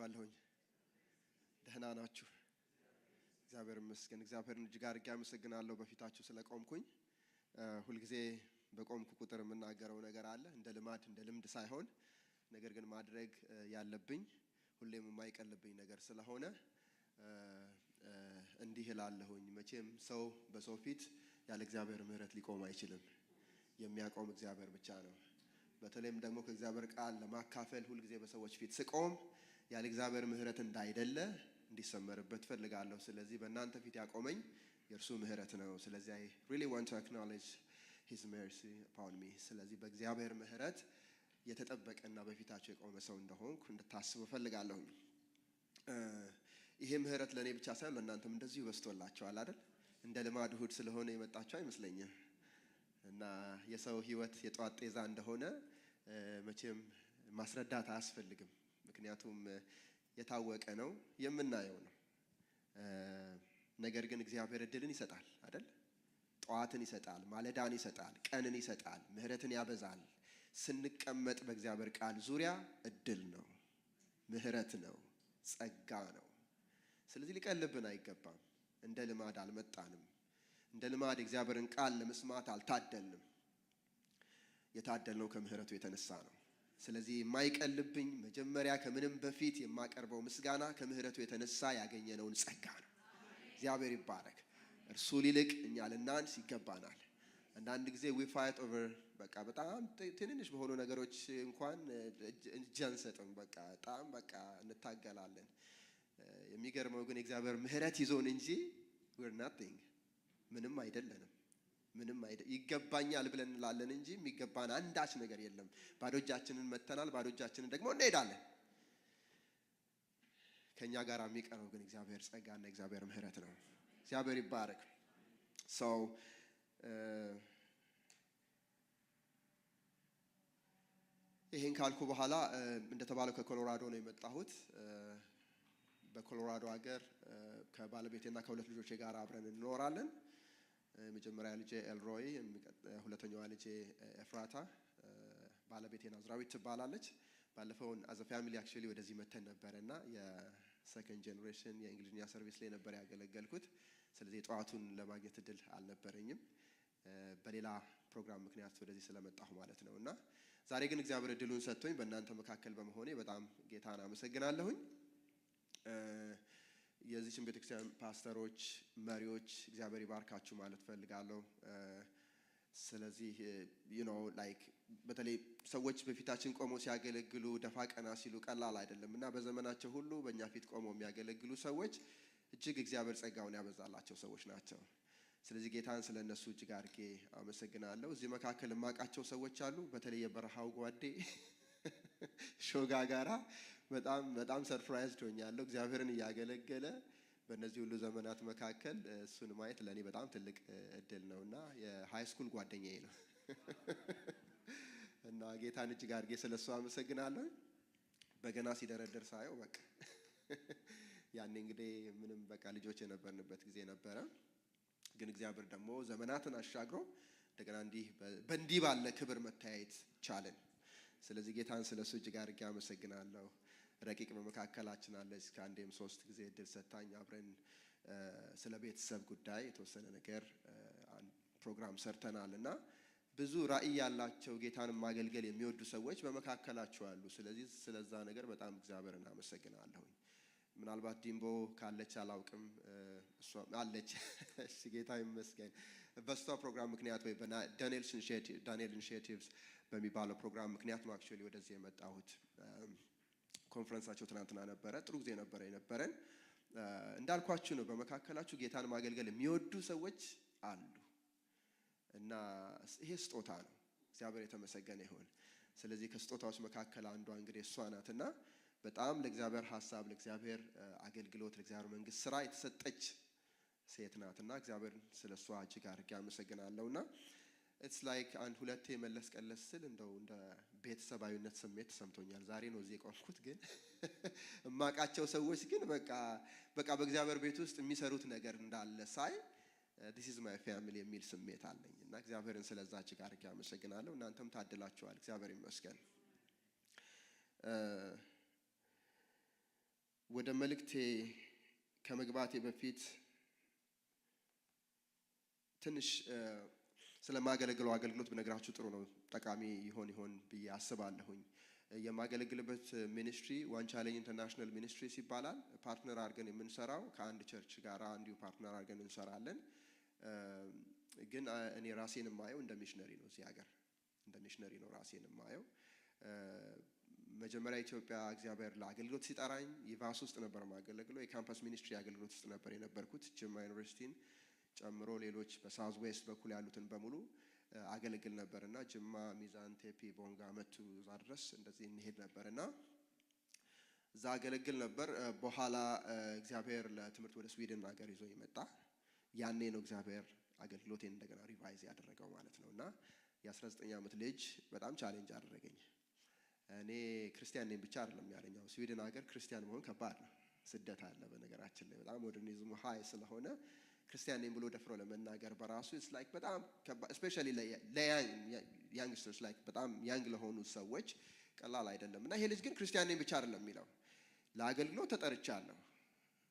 እላችኋለሁኝ። ደህና ናችሁ? እግዚአብሔር ይመስገን። እግዚአብሔርን እጅግ አድርጌ አመሰግናለሁ በፊታችሁ ስለቆምኩኝ። ሁልጊዜ በቆምኩ ቁጥር የምናገረው ነገር አለ፣ እንደ ልማድ እንደ ልምድ ሳይሆን ነገር ግን ማድረግ ያለብኝ ሁሌም የማይቀልብኝ ነገር ስለሆነ እንዲህ እላለሁኝ። መቼም ሰው በሰው ፊት ያለ እግዚአብሔር ምሕረት ሊቆም አይችልም። የሚያቆም እግዚአብሔር ብቻ ነው። በተለይም ደግሞ ከእግዚአብሔር ቃል ለማካፈል ሁልጊዜ በሰዎች ፊት ስቆም ያለ እግዚአብሔር ምሕረት እንዳይደለ እንዲሰመርበት ፈልጋለሁ። ስለዚህ በእናንተ ፊት ያቆመኝ የእርሱ ምሕረት ነው። ስለዚህ I really want to acknowledge his mercy upon me። ስለዚህ በእግዚአብሔር ምሕረት የተጠበቀና በፊታቸው የቆመ ሰው እንደሆንኩ እንድታስቡ እፈልጋለሁኝ። ይሄ ምሕረት ለእኔ ብቻ ሳይሆን ለእናንተም እንደዚሁ በዝቶላችኋል አይደል? እንደ ልማድ እሁድ ስለሆነ የመጣችሁ አይመስለኝም። እና የሰው ሕይወት የጠዋት ጤዛ እንደሆነ መቼም ማስረዳት አያስፈልግም። ምክንያቱም የታወቀ ነው፣ የምናየው ነው። ነገር ግን እግዚአብሔር እድልን ይሰጣል አይደል? ጠዋትን ይሰጣል፣ ማለዳን ይሰጣል፣ ቀንን ይሰጣል፣ ምሕረትን ያበዛል። ስንቀመጥ በእግዚአብሔር ቃል ዙሪያ እድል ነው፣ ምሕረት ነው፣ ጸጋ ነው። ስለዚህ ሊቀልብን አይገባም። እንደ ልማድ አልመጣንም። እንደ ልማድ የእግዚአብሔርን ቃል ለመስማት አልታደልንም። የታደልነው ከምሕረቱ የተነሳ ነው። ስለዚህ የማይቀልብኝ መጀመሪያ ከምንም በፊት የማቀርበው ምስጋና ከምሕረቱ የተነሳ ያገኘነውን ጸጋ ነው። እግዚአብሔር ይባረክ። እርሱ ሊልቅ እኛ ልናንስ ይገባናል። አንዳንድ ጊዜ we fight over በቃ በጣም ትንንሽ በሆኑ ነገሮች እንኳን እጅ አንሰጥም። በቃ በጣም በቃ እንታገላለን። የሚገርመው ግን የእግዚአብሔር ምሕረት ይዞን እንጂ we're nothing፣ ምንም አይደለንም። ምንም ይገባኛል ብለን እንላለን እንጂ የሚገባን አንዳች ነገር የለም። ባዶ እጃችንን መጥተናል፣ ባዶ እጃችንን ደግሞ እንሄዳለን። ከኛ ጋር የሚቀረው ግን እግዚአብሔር ጸጋና እግዚአብሔር ምሕረት ነው። እግዚአብሔር ይባረክ። So ይሄን ካልኩ በኋላ እንደተባለው ከኮሎራዶ ነው የመጣሁት። በኮሎራዶ ሀገር ከባለቤቴና ከሁለት ልጆቼ ጋር አብረን እንኖራለን። የመጀመሪያ ልጄ ኤልሮይ፣ ሁለተኛዋ ልጄ ኤፍራታ፣ ባለቤቴ ናዝራዊት ትባላለች። ባለፈው as a family actually ወደዚህ መተን ነበረ እና የ second generation የእንግሊዝኛ service ላይ ነበር ያገለገልኩት። ስለዚህ የጠዋቱን ለማግኘት እድል አልነበረኝም፣ በሌላ ፕሮግራም ምክንያት ወደዚህ ስለመጣሁ ማለት ነው። እና ዛሬ ግን እግዚአብሔር እድሉን ሰጥቶኝ በእናንተ መካከል በመሆኔ በጣም ጌታን አመሰግናለሁኝ። የዚህችን ቤተክርስቲያን ፓስተሮች፣ መሪዎች እግዚአብሔር ይባርካችሁ ማለት ፈልጋለሁ። ስለዚህ like በተለይ ሰዎች በፊታችን ቆመው ሲያገለግሉ ደፋ ቀና ሲሉ ቀላል አይደለም እና በዘመናቸው ሁሉ በእኛ ፊት ቆመው የሚያገለግሉ ሰዎች እጅግ እግዚአብሔር ጸጋውን ያበዛላቸው ሰዎች ናቸው። ስለዚህ ጌታን ስለ እነሱ እጅግ አድርጌ አመሰግናለሁ። እዚህ መካከል የማውቃቸው ሰዎች አሉ። በተለይ የበረሃው ጓዴ ሾጋ ጋራ በጣም በጣም surprise ሆኛለሁ። እግዚአብሔርን እያገለገለ በእነዚህ ሁሉ ዘመናት መካከል እሱን ማየት ለእኔ በጣም ትልቅ እድል ነው እና የ high school ጓደኛዬ ነው እና ጌታን እጅግ አድርጌ ስለ እሱ አመሰግናለሁ። በገና ሲደረድር ሳየው በቃ ያኔ እንግዲህ ምንም በቃ ልጆች የነበርንበት ጊዜ ነበረ። ግን እግዚአብሔር ደግሞ ዘመናትን አሻግሮ እንደገና እንዲህ በእንዲህ ባለ ክብር መታየት ቻልን። ስለዚህ ጌታን ስለ እሱ እጅግ አድርጌ አመሰግናለሁ። ረቂቅ በመካከላችን አለች። ከአንዴም ሶስት ጊዜ እድል ሰጥታኝ አብረን ስለ ቤተሰብ ጉዳይ የተወሰነ ነገር ፕሮግራም ሰርተናል እና ብዙ ራዕይ ያላቸው ጌታን ማገልገል የሚወዱ ሰዎች በመካከላችሁ አሉ። ስለዚህ ስለዛ ነገር በጣም እግዚአብሔርን አመሰግናለሁኝ። ምናልባት ዲምቦ ካለች አላውቅም፣ እሷ አለች። እሺ፣ ጌታ ይመስገን። በእሷ ፕሮግራም ምክንያት ወይ Daniel Initiatives በሚባለው ፕሮግራም ምክንያት ነው actually ወደዚህ የመጣሁት። ኮንፈረንሳቸው ትናንትና ነበረ። ጥሩ ጊዜ ነበረ የነበረን። እንዳልኳችሁ ነው፣ በመካከላችሁ ጌታን ማገልገል የሚወዱ ሰዎች አሉ እና ይሄ ስጦታ ነው። እግዚአብሔር የተመሰገነ ይሁን። ስለዚህ ከስጦታዎች መካከል አንዷ እንግዲህ እሷ ናት እና በጣም ለእግዚአብሔር ሀሳብ፣ ለእግዚአብሔር አገልግሎት፣ ለእግዚአብሔር መንግስት ስራ የተሰጠች ሴት ናት እና እግዚአብሔር ስለ እሷ እጅግ አድርጌ አመሰግናለሁ። እና it's like አንድ ሁለቴ መለስ ቀለስ ስል እንደው እንደ ቤተሰባዊነት ስሜት ተሰምቶኛል። ዛሬ ነው እዚህ የቆምኩት፣ ግን እማቃቸው ሰዎች ግን በቃ በቃ በእግዚአብሔር ቤት ውስጥ የሚሰሩት ነገር እንዳለ ሳይ this is my family የሚል ስሜት አለኝ እና እግዚአብሔርን ስለዛ እጅግ አድርጌ አመሰግናለሁ። እናንተም ታድላችኋል። እግዚአብሔር ይመስገን። ወደ መልእክቴ ከመግባቴ በፊት ትንሽ ስለማገለግለው አገልግሎት ብነግራችሁ ጥሩ ነው፣ ጠቃሚ ይሆን ብዬ አስባለሁኝ። የማገለግልበት ministry One Challenge International Ministries ይባላል። Partner አድርገን የምንሰራው ከአንድ church ጋር እንዲሁ partner አድርገን እንሰራለን። ግን እኔ ራሴን የማየው እንደ ሚሽነሪ ነው። እዚህ ሀገር እንደ ሚሽነሪ ነው ራሴን የማየው። መጀመሪያ ኢትዮጵያ እግዚአብሔር ለአገልግሎት ሲጠራኝ YVAS ውስጥ ነበር የማገለግለው። የ campus ministry አገልግሎት ውስጥ ነበር የነበርኩት። ጅማ ዩኒቨርሲቲን ጨምሮ ሌሎች በ South West በኩል ያሉትን በሙሉ አገለግል ነበር እና ጅማ፣ ሚዛን ቴፒ፣ ቦንጋ፣ መቱ እዛ ድረስ እንደዚህ እንሄድ ነበር እና እዛ አገለግል ነበር። በኋላ እግዚአብሔር ለትምህርት ወደ ስዊድን ሀገር ይዞኝ መጣ። ያኔ ነው እግዚአብሔር አገልግሎቴን እንደገና revise ያደረገው ማለት ነው። እና የ19 ዓመት ልጅ በጣም challenge አደረገኝ። እኔ ክርስቲያን ነኝ ብቻ አይደለም ያለኝ። አሁን ስዊድን ሀገር ክርስቲያን መሆን ከባድ ነው። ስደት አለ። በነገራችን ላይ በጣም modernism ኡ high ስለሆነ ክርስቲያን ነኝ ብሎ ደፍሮ ለመናገር በራሱ it's like በጣም፣ especially ለ youngsters፣ like በጣም young ለሆኑ ሰዎች ቀላል አይደለም። እና ይሄ ልጅ ግን ክርስቲያን ነኝ ብቻ አይደለም የሚለው፣ ለአገልግሎት ተጠርቻለሁ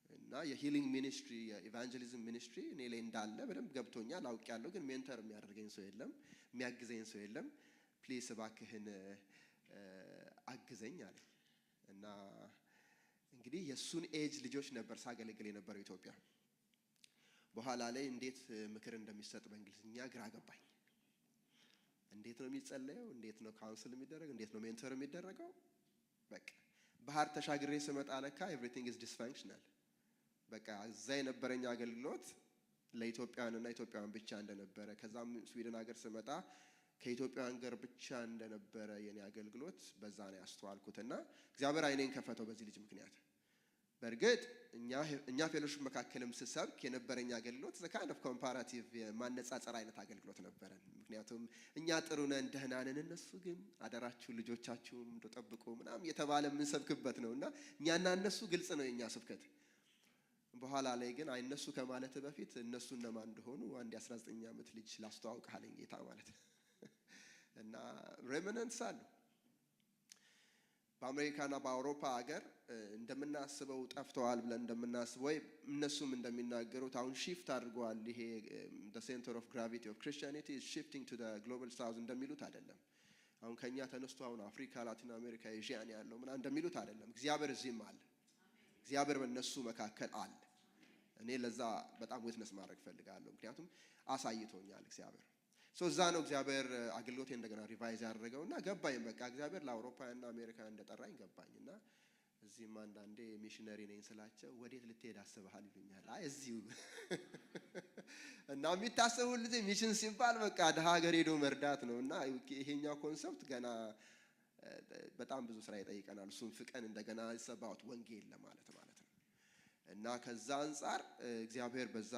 እና የ healing ministry፣ የ evangelism ministry እኔ ላይ እንዳለ በደንብ ገብቶኛል፣ አውቄያለሁ። ግን mentor የሚያደርገኝ ሰው የለም፣ የሚያግዘኝ ሰው የለም። Please እባክህን አግዘኝ አለኝ። እና እንግዲህ የእሱን ኤጅ ልጆች ነበር ሳገለግል የነበረው ኢትዮጵያ። በኋላ ላይ እንዴት ምክር እንደሚሰጥ በእንግሊዝኛ ግራ ገባኝ። እንዴት ነው የሚጸለየው? እንዴት ነው counsel የሚደረግ? እንዴት ነው mentor የሚደረገው? በቃ ባህር ተሻግሬ ስመጣ ለካ everything is dysfunctional። በቃ እዛ የነበረኝ አገልግሎት ለኢትዮጵያውያን እና ኢትዮጵያውያን ብቻ እንደነበረ፣ ከዛም ስዊድን ሀገር ስመጣ ከኢትዮጵያውያን ጋር ብቻ እንደነበረ የኔ አገልግሎት በዛ ነው ያስተዋልኩት። እና እግዚአብሔር ዓይኔን ከፈተው በዚህ ልጅ ምክንያት። በእርግጥ እኛ fellowship መካከልም ስሰብክ የነበረኝ አገልግሎት the kind of comparative፣ የማነጻጸር አይነት አገልግሎት ነበረን። ምክንያቱም እኛ ጥሩ ነን፣ ደህና ነን፣ እነሱ ግን አደራችሁ ልጆቻችሁም እንደው ጠብቁ ምናምን እየተባለ የምንሰብክበት ነው። እና እኛና እነሱ ግልጽ ነው የእኛ ስብከት። በኋላ ላይ ግን አይ እነሱ ከማለት በፊት እነሱ እነማን እንደሆኑ አንድ የ19 ዓመት ልጅ ላስተዋውቅህ አለኝ ጌታ ማለት ነው። እና remnants አሉ በአሜሪካና በአውሮፓ ሀገር፣ እንደምናስበው ጠፍተዋል ብለን እንደምናስበው ወይ እነሱም እንደሚናገሩት አሁን shift አድርገዋል። ይሄ center of gravity of Christianity is shifting to Global South እንደሚሉት አይደለም። አሁን ከኛ ተነስቶ አሁን አፍሪካ፣ ላቲን አሜሪካ፣ ኤዥያን ያለው ምናምን እንደሚሉት አይደለም። እግዚአብሔር እዚህም አለ። እግዚአብሔር በእነሱ መካከል አለ። እኔ ለዛ በጣም witness ማድረግ እፈልጋለሁ። ምክንያቱም አሳይቶኛል እግዚአብሔር። So እዛ ነው እግዚአብሔር አገልግሎቴ እንደገና revise ያደረገው እና ገባኝ። በቃ እግዚአብሔር ለአውሮፓውያንና አሜሪካውያን እንደጠራኝ ገባኝ። እና እዚህም አንዳንዴ ሚሽነሪ ነኝ ስላቸው ወዴት ልትሄድ አስበሃል ይሉኛል። አይ እዚሁ። እና የሚታሰቡ ሁል ጊዜ mission ሲባል በቃ ድሀ ሀገር ሄዶ መርዳት ነው። እና ይሄኛው concept ገና በጣም ብዙ ስራ ይጠይቀናል። እሱን ፍቀን እንደገና ሰባውት ወንጌል ለማለት ማለት ነው። እና ከዛ አንጻር እግዚአብሔር በዛ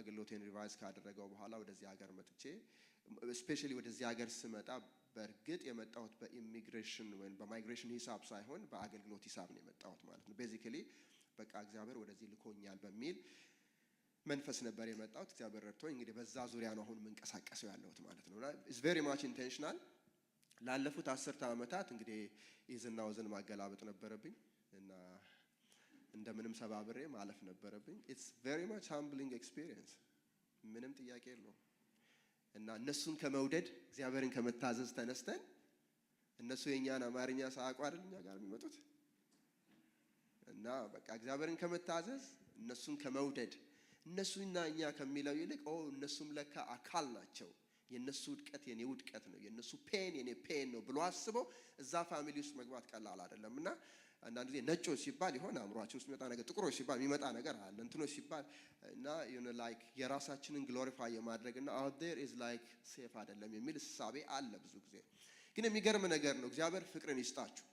አገልግሎቴን revise ካደረገው በኋላ ወደዚህ ሀገር መጥቼ፣ especially ወደዚህ ሀገር ስመጣ በእርግጥ የመጣሁት በኢሚግሬሽን ወይም በ migration ሂሳብ ሳይሆን በአገልግሎት ሂሳብ ነው የመጣሁት ማለት ነው። Basically በቃ እግዚአብሔር ወደዚህ ልኮኛል በሚል መንፈስ ነበር የመጣሁት። እግዚአብሔር ረድቶኝ እንግዲህ በዛ ዙሪያ ነው አሁን የምንቀሳቀሰው ያለሁት ማለት ነው። እና it's very much intentional። ላለፉት 10 ዓመታት እንግዲህ is ና was ን ማገላበጥ ነበረብኝ እና እንደምንም ሰባብሬ ማለፍ ነበረብኝ። It's very much humbling experience፣ ምንም ጥያቄ የለውም። እና እነሱን ከመውደድ፣ እግዚአብሔርን ከመታዘዝ ተነስተን፣ እነሱ የእኛን አማርኛ ሳያውቁ አይደል እኛ ጋር የሚመጡት? እና በቃ እግዚአብሔርን ከመታዘዝ፣ እነሱን ከመውደድ፣ እነሱና እኛ ከሚለው ይልቅ ኦ እነሱም ለካ አካል ናቸው፣ የእነሱ ውድቀት የኔ ውድቀት ነው፣ የእነሱ pain የኔ pain ነው ብሎ አስበው እዛ family ውስጥ መግባት ቀላል አይደለም። እና አንዳንድ ጊዜ ነጮች ሲባል የሆነ አእምሯችን ውስጥ የሚመጣ ነገር፣ ጥቁሮች ሲባል የሚመጣ ነገር አለ፣ እንትኖች ሲባል እና የሆነ like የራሳችንን glorify የማድረግ እና out there is like safe አይደለም የሚል እሳቤ አለ ብዙ ጊዜ። ግን የሚገርም ነገር ነው። እግዚአብሔር ፍቅርን ይስጣችሁ።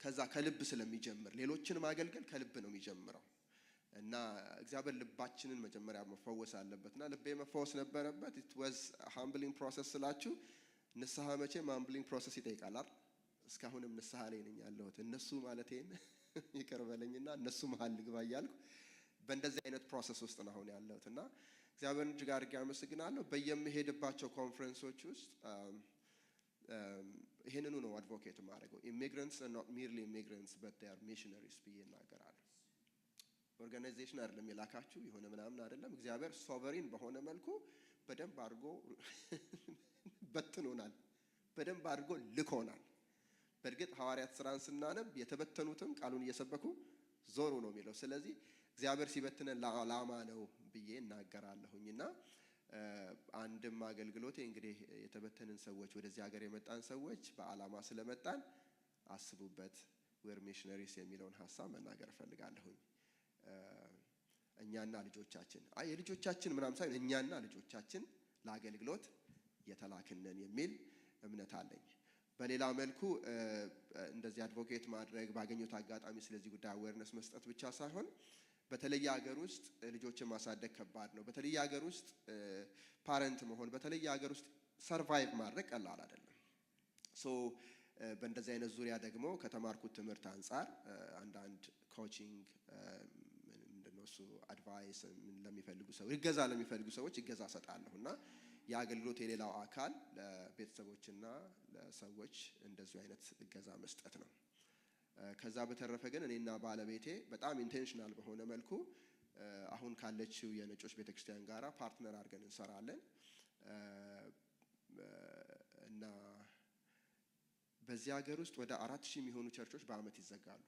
ከዛ ከልብ ስለሚጀምር፣ ሌሎችን ማገልገል ከልብ ነው የሚጀምረው። እና እግዚአብሔር ልባችንን መጀመሪያ መፈወስ አለበት እና ልቤ መፈወስ ነበረበት። It was humbling process ስላችሁ ንስሐ መቼም humbling process ይጠይቃል አይደል? እስካሁንም ንስሐ ላይ ነኝ ያለሁት። እነሱ ማለቴን ይቅር በለኝና እነሱ መሀል ልግባ እያልኩ በእንደዚህ አይነት process ውስጥ ነው አሁን ያለሁት። እና እግዚአብሔርን እጅግ አድርጌ አመሰግናለሁ። በየምሄድባቸው ኮንፈረንሶች ውስጥ ይህንኑ ነው advocate የማደርገው። Immigrants are not merely immigrants, but they are missionaries ብዬ እናገራለሁ። Organization አይደለም የላካችሁ፣ የሆነ ምናምን አይደለም። እግዚአብሔር sovereign በሆነ መልኩ በደንብ አድርጎ በትኖናል፣ በደንብ አድርጎ ልኮናል። በእርግጥ ሐዋርያት ስራን ስናነብ የተበተኑትም ቃሉን እየሰበኩ ዞሩ ነው የሚለው። ስለዚህ እግዚአብሔር ሲበትነን ለዓላማ ነው ብዬ እናገራለሁኝ። እና አንድም አገልግሎቴ እንግዲህ የተበተንን ሰዎች፣ ወደዚህ ሀገር የመጣን ሰዎች በዓላማ ስለመጣን አስቡበት፣ we're missionaries የሚለውን ሀሳብ መናገር እፈልጋለሁኝ። እኛና ልጆቻችን፣ አይ የልጆቻችን ምናምን ሳይሆን እኛና ልጆቻችን ለአገልግሎት የተላክን ነን የሚል እምነት አለኝ። በሌላ መልኩ እንደዚህ advocate ማድረግ፣ ባገኘሁት አጋጣሚ ስለዚህ ጉዳይ awareness መስጠት ብቻ ሳይሆን በተለየ ሀገር ውስጥ ልጆችን ማሳደግ ከባድ ነው። በተለየ ሀገር ውስጥ parent መሆን፣ በተለየ ሀገር ውስጥ survive ማድረግ ቀላል አይደለም። So በእንደዚህ አይነት ዙሪያ ደግሞ ከተማርኩት ትምህርት አንጻር አንዳንድ coaching፣ ምንድነው እሱ፣ advice ለሚፈልጉ ሰዎች፣ እገዛ ለሚፈልጉ ሰዎች እገዛ እሰጣለሁ። እና የአገልግሎት የሌላው አካል ለቤተሰቦችና ለሰዎች እንደዚሁ አይነት እገዛ መስጠት ነው። ከዛ በተረፈ ግን እኔና ባለቤቴ በጣም intentional በሆነ መልኩ አሁን ካለችው የነጮች ቤተክርስቲያን ጋራ partner አድርገን እንሰራለን። እና በዚህ ሀገር ውስጥ ወደ 4,000 የሚሆኑ ቸርቾች በአመት ይዘጋሉ።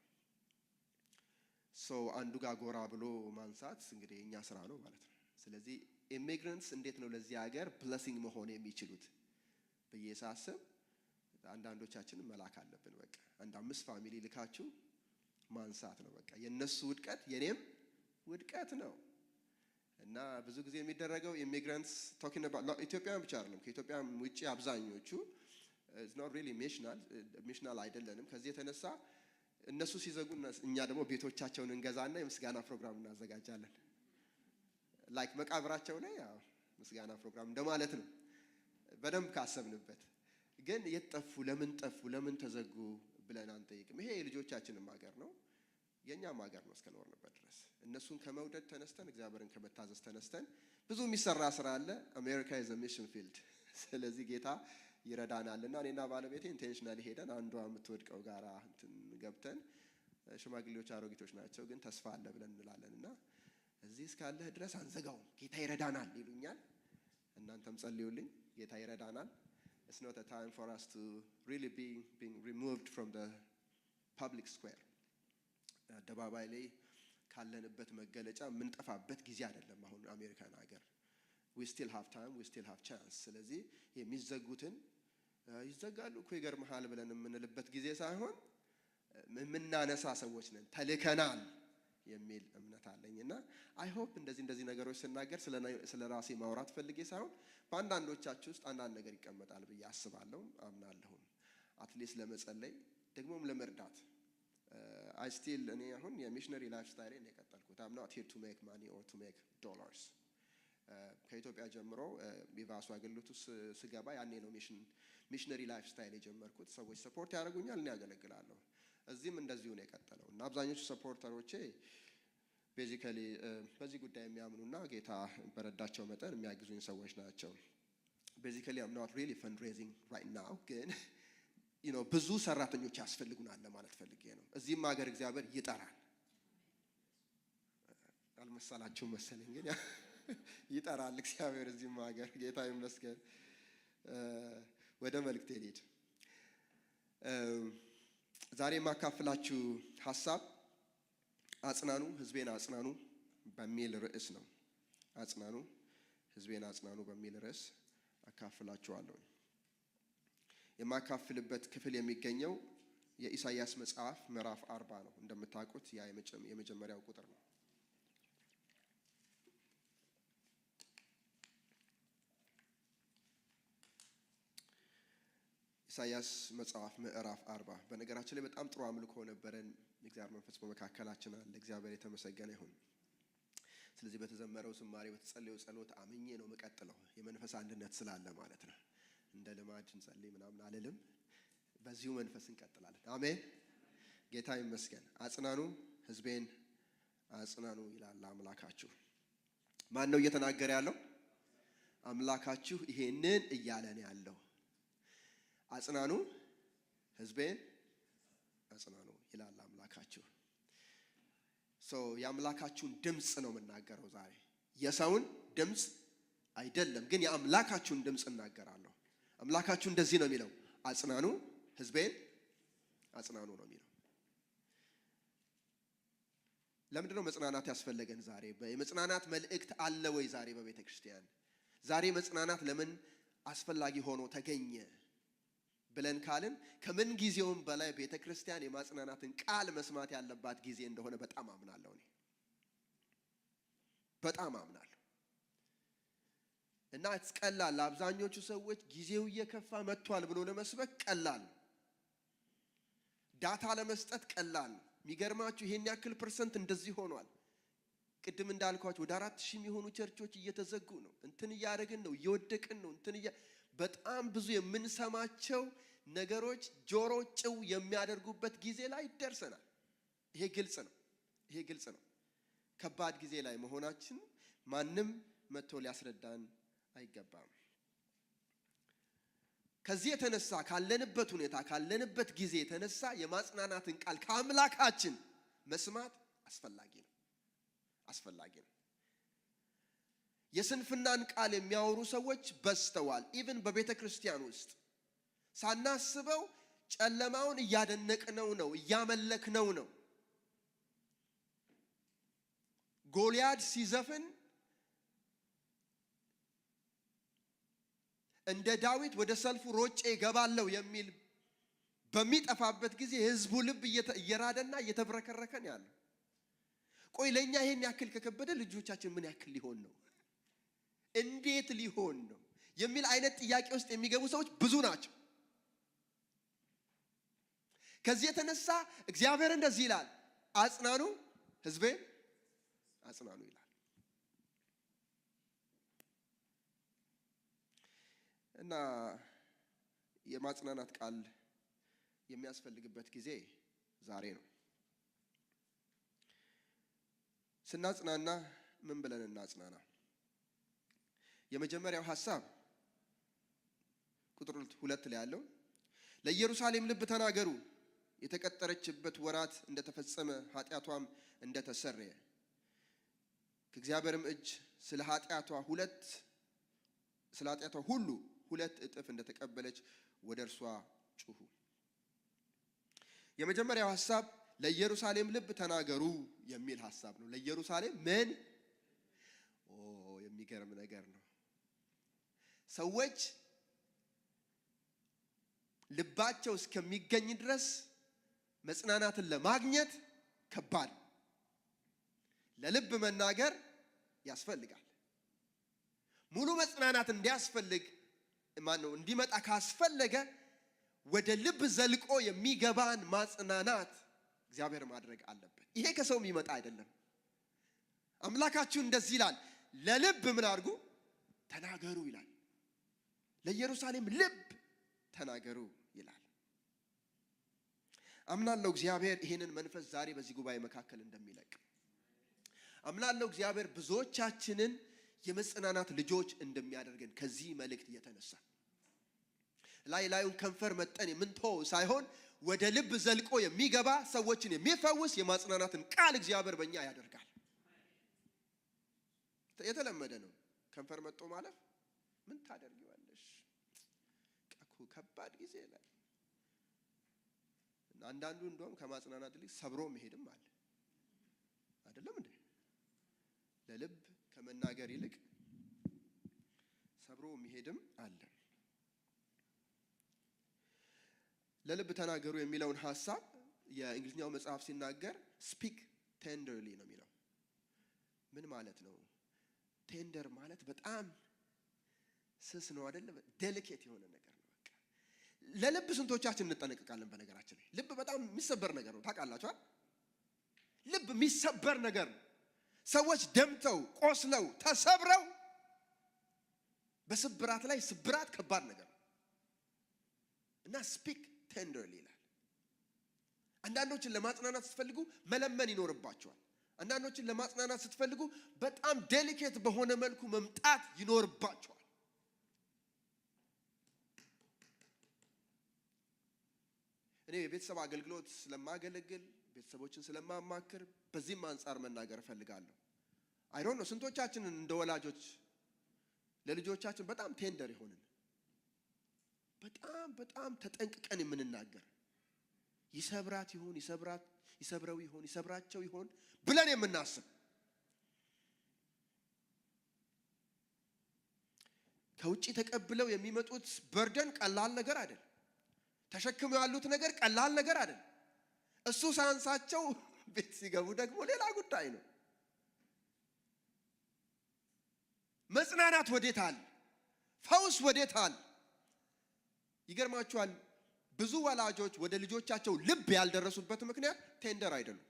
So አንዱ ጋር ጎራ ብሎ ማንሳት እንግዲህ የእኛ ስራ ነው ማለት ነው። ስለዚህ immigrants እንዴት ነው ለዚህ ሀገር blessing መሆን የሚችሉት ብዬ ሳስብ አንዳንዶቻችንን መላክ አለብን። በቃ አንድ አምስት family ልካችሁ ማንሳት ነው። በቃ የእነሱ ውድቀት የኔም ውድቀት ነው። እና ብዙ ጊዜ የሚደረገው immigrants፣ talking about ኢትዮጵያውያን ብቻ አይደለም፣ ከኢትዮጵያም ውጭ አብዛኞቹ it's not really missional፣ missional አይደለንም። ከዚህ የተነሳ እነሱ ሲዘጉ እኛ ደግሞ ቤቶቻቸውን እንገዛና የምስጋና ፕሮግራም እናዘጋጃለን። Like መቃብራቸው ላይ ያው ምስጋና ፕሮግራም እንደማለት ነው። በደንብ ካሰብንበት ግን የት ጠፉ፣ ለምን ጠፉ፣ ለምን ተዘጉ ብለን አንጠይቅም። ይሄ የልጆቻችንም ሀገር ነው፣ የእኛም ሀገር ነው እስከኖርንበት ድረስ። እነሱን ከመውደድ ተነስተን፣ እግዚአብሔርን ከመታዘዝ ተነስተን ብዙ የሚሰራ ስራ አለ። America is a mission field። ስለዚህ ጌታ ይረዳናል። እና እኔና ባለቤቴ intentionally ሄደን አንዷ የምትወድቀው ጋራ እንትን ገብተን፣ ሽማግሌዎች አሮጊቶች ናቸው፣ ግን ተስፋ አለ ብለን እንላለን። እና እዚህ እስካለህ ድረስ አንዘጋውም፣ ጌታ ይረዳናል ይሉኛል። እናንተም ጸልዩልኝ፣ ጌታ ይረዳናል። It's not a time for us to really be being removed from the public square። አደባባይ ላይ ካለንበት መገለጫ የምንጠፋበት ጊዜ አይደለም። አሁን አሜሪካን ሀገር we still have time, we still have chance። ስለዚህ የሚዘጉትን ይዘጋሉ እኮ ይገርምሃል ብለን የምንልበት ጊዜ ሳይሆን የምናነሳ ሰዎች ነን፣ ተልከናል የሚል እምነት አለኝ። እና I hope እንደዚህ እንደዚህ ነገሮች ስናገር ስለ ራሴ ማውራት ፈልጌ ሳይሆን በአንዳንዶቻችሁ ውስጥ አንዳንድ ነገር ይቀመጣል ብዬ አስባለሁ፣ አምናለሁም። At least ለመጸለይ፣ ደግሞም ለመርዳት። I still እኔ አሁን የ missionary lifestyle ነው የቀጠልኩት። I'm not here to make money or to make dollars። ከኢትዮጵያ ጀምሮ ቢቫሱ አገልግሎት ውስጥ ስገባ ያኔ ነው missionary lifestyle የጀመርኩት። ሰዎች support ያደርጉኛል፣ እኔ ያገለግላለሁ። እዚህም እንደዚሁ ነው የቀጠለው። እና አብዛኞቹ supporter ኦቼ basically በዚህ ጉዳይ የሚያምኑና ጌታ በረዳቸው መጠን የሚያግዙኝ ሰዎች ናቸው። Basically I'm not really fundraising right now፣ ግን ብዙ ሰራተኞች ያስፈልጉናል ለማለት ፈልጌ ነው። እዚህም ሀገር እግዚአብሔር ይጠራል። አልመሰላችሁም መሰለኝ፣ ግን ይጠራል እግዚአብሔር እዚህም ሀገር። ጌታ ይመስገን። ወደ መልእክቴ ልሂድ። ዛሬ የማካፍላችሁ ሀሳብ አጽናኑ ሕዝቤን አጽናኑ በሚል ርዕስ ነው። አጽናኑ ሕዝቤን አጽናኑ በሚል ርዕስ አካፍላችኋለሁ። የማካፍልበት ክፍል የሚገኘው የኢሳይያስ መጽሐፍ ምዕራፍ 40 ነው። እንደምታውቁት ያ የመጀመሪያው ቁጥር ነው። ኢሳይያስ መጽሐፍ ምዕራፍ 40። በነገራችን ላይ በጣም ጥሩ አምልኮ ነበረን። የእግዚአብሔር መንፈስ በመካከላችን አለ። እግዚአብሔር የተመሰገነ ይሁን። ስለዚህ በተዘመረው ዝማሬ፣ በተጸለየው ጸሎት አምኜ ነው የምቀጥለው፣ የመንፈስ አንድነት ስላለ ማለት ነው። እንደ ልማድ እንጸልይ ምናምን አልልም። በዚሁ መንፈስ እንቀጥላለን። አሜን። ጌታ ይመስገን። አጽናኑ፣ ሕዝቤን አጽናኑ ይላል አምላካችሁ። ማን ነው እየተናገረ ያለው? አምላካችሁ ይሄንን እያለ ነው ያለው። አጽናኑ ሕዝቤን አጽናኑ ይላል አምላካችሁ። So የአምላካችሁን ድምፅ ነው የምናገረው ዛሬ። የሰውን ድምፅ አይደለም፣ ግን የአምላካችሁን ድምፅ እናገራለሁ። አምላካችሁ እንደዚህ ነው የሚለው፣ አጽናኑ፣ ሕዝቤን አጽናኑ ነው የሚለው። ለምንድን ነው መጽናናት ያስፈለገን ዛሬ? የመጽናናት መልእክት አለ ወይ ዛሬ በቤተ ክርስቲያን? ዛሬ መጽናናት ለምን አስፈላጊ ሆኖ ተገኘ ብለን ካልን ከምን ጊዜውም በላይ ቤተ ክርስቲያን የማጽናናትን ቃል መስማት ያለባት ጊዜ እንደሆነ በጣም አምናለሁ። እኔ በጣም አምናለሁ። እና ቀላል ለአብዛኞቹ ሰዎች ጊዜው እየከፋ መጥቷል ብሎ ለመስበክ ቀላል ነው። Data ለመስጠት ቀላል ነው። የሚገርማችሁ ይሄን ያክል percent እንደዚህ ሆኗል። ቅድም እንዳልኳችሁ ወደ 4000 የሚሆኑ ቸርቾች እየተዘጉ ነው። እንትን እያደረግን ነው፣ እየወደቅን ነው። እንትን በጣም ብዙ የምንሰማቸው ነገሮች ጆሮ ጭው የሚያደርጉበት ጊዜ ላይ ደርሰናል። ይሄ ግልጽ ነው። ይሄ ግልጽ ነው። ከባድ ጊዜ ላይ መሆናችን ማንም መጥቶ ሊያስረዳን አይገባም። ከዚህ የተነሳ ካለንበት ሁኔታ ካለንበት ጊዜ የተነሳ የማጽናናትን ቃል ከአምላካችን መስማት አስፈላጊ ነው። አስፈላጊ ነው። የስንፍናን ቃል የሚያወሩ ሰዎች በዝተዋል። Even በቤተ ክርስቲያን ውስጥ ሳናስበው ጨለማውን እያደነቅነው ነው፣ እያመለክነው ነው። ጎልያድ ሲዘፍን እንደ ዳዊት ወደ ሰልፉ ሮጬ እገባለሁ የሚል በሚጠፋበት ጊዜ የህዝቡ ልብ እየራደና እየተብረከረከ ነው ያለው። ቆይ ለኛ ይሄን ያክል ከከበደ ልጆቻችን ምን ያክል ሊሆን ነው? እንዴት ሊሆን ነው የሚል አይነት ጥያቄ ውስጥ የሚገቡ ሰዎች ብዙ ናቸው። ከዚህ የተነሳ እግዚአብሔር እንደዚህ ይላል፣ አጽናኑ ሕዝቤን አጽናኑ ይላል። እና የማጽናናት ቃል የሚያስፈልግበት ጊዜ ዛሬ ነው። ስናጽናና ምን ብለን እናጽናና? የመጀመሪያው ሐሳብ ቁጥር 2 ላይ ያለው ለኢየሩሳሌም ልብ ተናገሩ፣ የተቀጠረችበት ወራት እንደተፈጸመ ኃጢአቷም እንደተሰረየ ከእግዚአብሔርም እጅ ስለ ኃጢአቷ ሁሉ 2 እጥፍ እንደተቀበለች ወደ እርሷ ጩሁ። የመጀመሪያው ሐሳብ ለኢየሩሳሌም ልብ ተናገሩ የሚል ሐሳብ ነው። ለኢየሩሳሌም ምን የሚገርም ነገር ነው። ሰዎች ልባቸው እስከሚገኝ ድረስ መጽናናትን ለማግኘት ከባድ ነው። ለልብ መናገር ያስፈልጋል። ሙሉ መጽናናት እንዲያስፈልግ ማነው እንዲመጣ ካስፈለገ ወደ ልብ ዘልቆ የሚገባን ማጽናናት እግዚአብሔር ማድረግ አለበት። ይሄ ከሰው የሚመጣ አይደለም። አምላካችሁ እንደዚህ ይላል፣ ለልብ ምን አድርጉ? ተናገሩ ይላል። ለኢየሩሳሌም ልብ ተናገሩ ይላል። አምናለሁ እግዚአብሔር ይሄንን መንፈስ ዛሬ በዚህ ጉባኤ መካከል እንደሚለቅ። አምናለሁ እግዚአብሔር ብዙዎቻችንን የመጽናናት ልጆች እንደሚያደርገን ከዚህ መልእክት የተነሳ ላይ ላዩን ከንፈር መጠን የምንተወው ሳይሆን ወደ ልብ ዘልቆ የሚገባ ሰዎችን የሚፈውስ የማጽናናትን ቃል እግዚአብሔር በእኛ ያደርጋል። የተለመደ ነው ከንፈር መጥቶ ማለፍ። ምን ታደርጊዋለሽ? ከባድ ጊዜ ላይ አንዳንዱ እንደውም ከማጽናናት ይልቅ ሰብሮ መሄድም አለ። አይደለም እንዴ? ለልብ ከመናገር ይልቅ ሰብሮ መሄድም አለ። ለልብ ተናገሩ የሚለውን ሐሳብ የእንግሊዝኛው መጽሐፍ ሲናገር speak tenderly ነው የሚለው። ምን ማለት ነው? Tender ማለት በጣም ስስ ነው አይደል? Delicate የሆነ ነገር ነው። በቃ ለልብ ስንቶቻችን እንጠነቀቃለን? በነገራችን ላይ ልብ በጣም የሚሰበር ነገር ነው። ታውቃላችሁ አይደል? ልብ የሚሰበር ነገር ነው። ሰዎች ደምተው ቆስለው ተሰብረው በስብራት ላይ ስብራት ከባድ ነገር ነው። እና speak tenderly ይላል። አንዳንዶችን ለማጽናናት ስትፈልጉ መለመን ይኖርባቸዋል። አንዳንዶችን ለማጽናናት ስትፈልጉ በጣም delicate በሆነ መልኩ መምጣት ይኖርባቸዋል። እኔ የቤተሰብ አገልግሎት ስለማገለግል፣ ቤተሰቦችን ስለማማክር በዚህም አንጻር መናገር እፈልጋለሁ። I don't know ስንቶቻችንን እንደ ወላጆች ለልጆቻችን በጣም tender የሆንን፣ በጣም በጣም ተጠንቅቀን የምንናገር፣ ይሰብራት ይሆን፣ ይሰብራት፣ ይሰብረው ይሆን፣ ይሰብራቸው ይሆን ብለን የምናስብ፣ ከውጭ ተቀብለው የሚመጡት burden ቀላል ነገር አይደል። ተሸክመው ያሉት ነገር ቀላል ነገር አይደል። እሱ ሳያንሳቸው ቤት ሲገቡ ደግሞ ሌላ ጉዳይ ነው። መጽናናት ወዴት አለ? ፈውስ ወዴት አለ? ይገርማችኋል፣ ብዙ ወላጆች ወደ ልጆቻቸው ልብ ያልደረሱበት ምክንያት tender አይደሉም።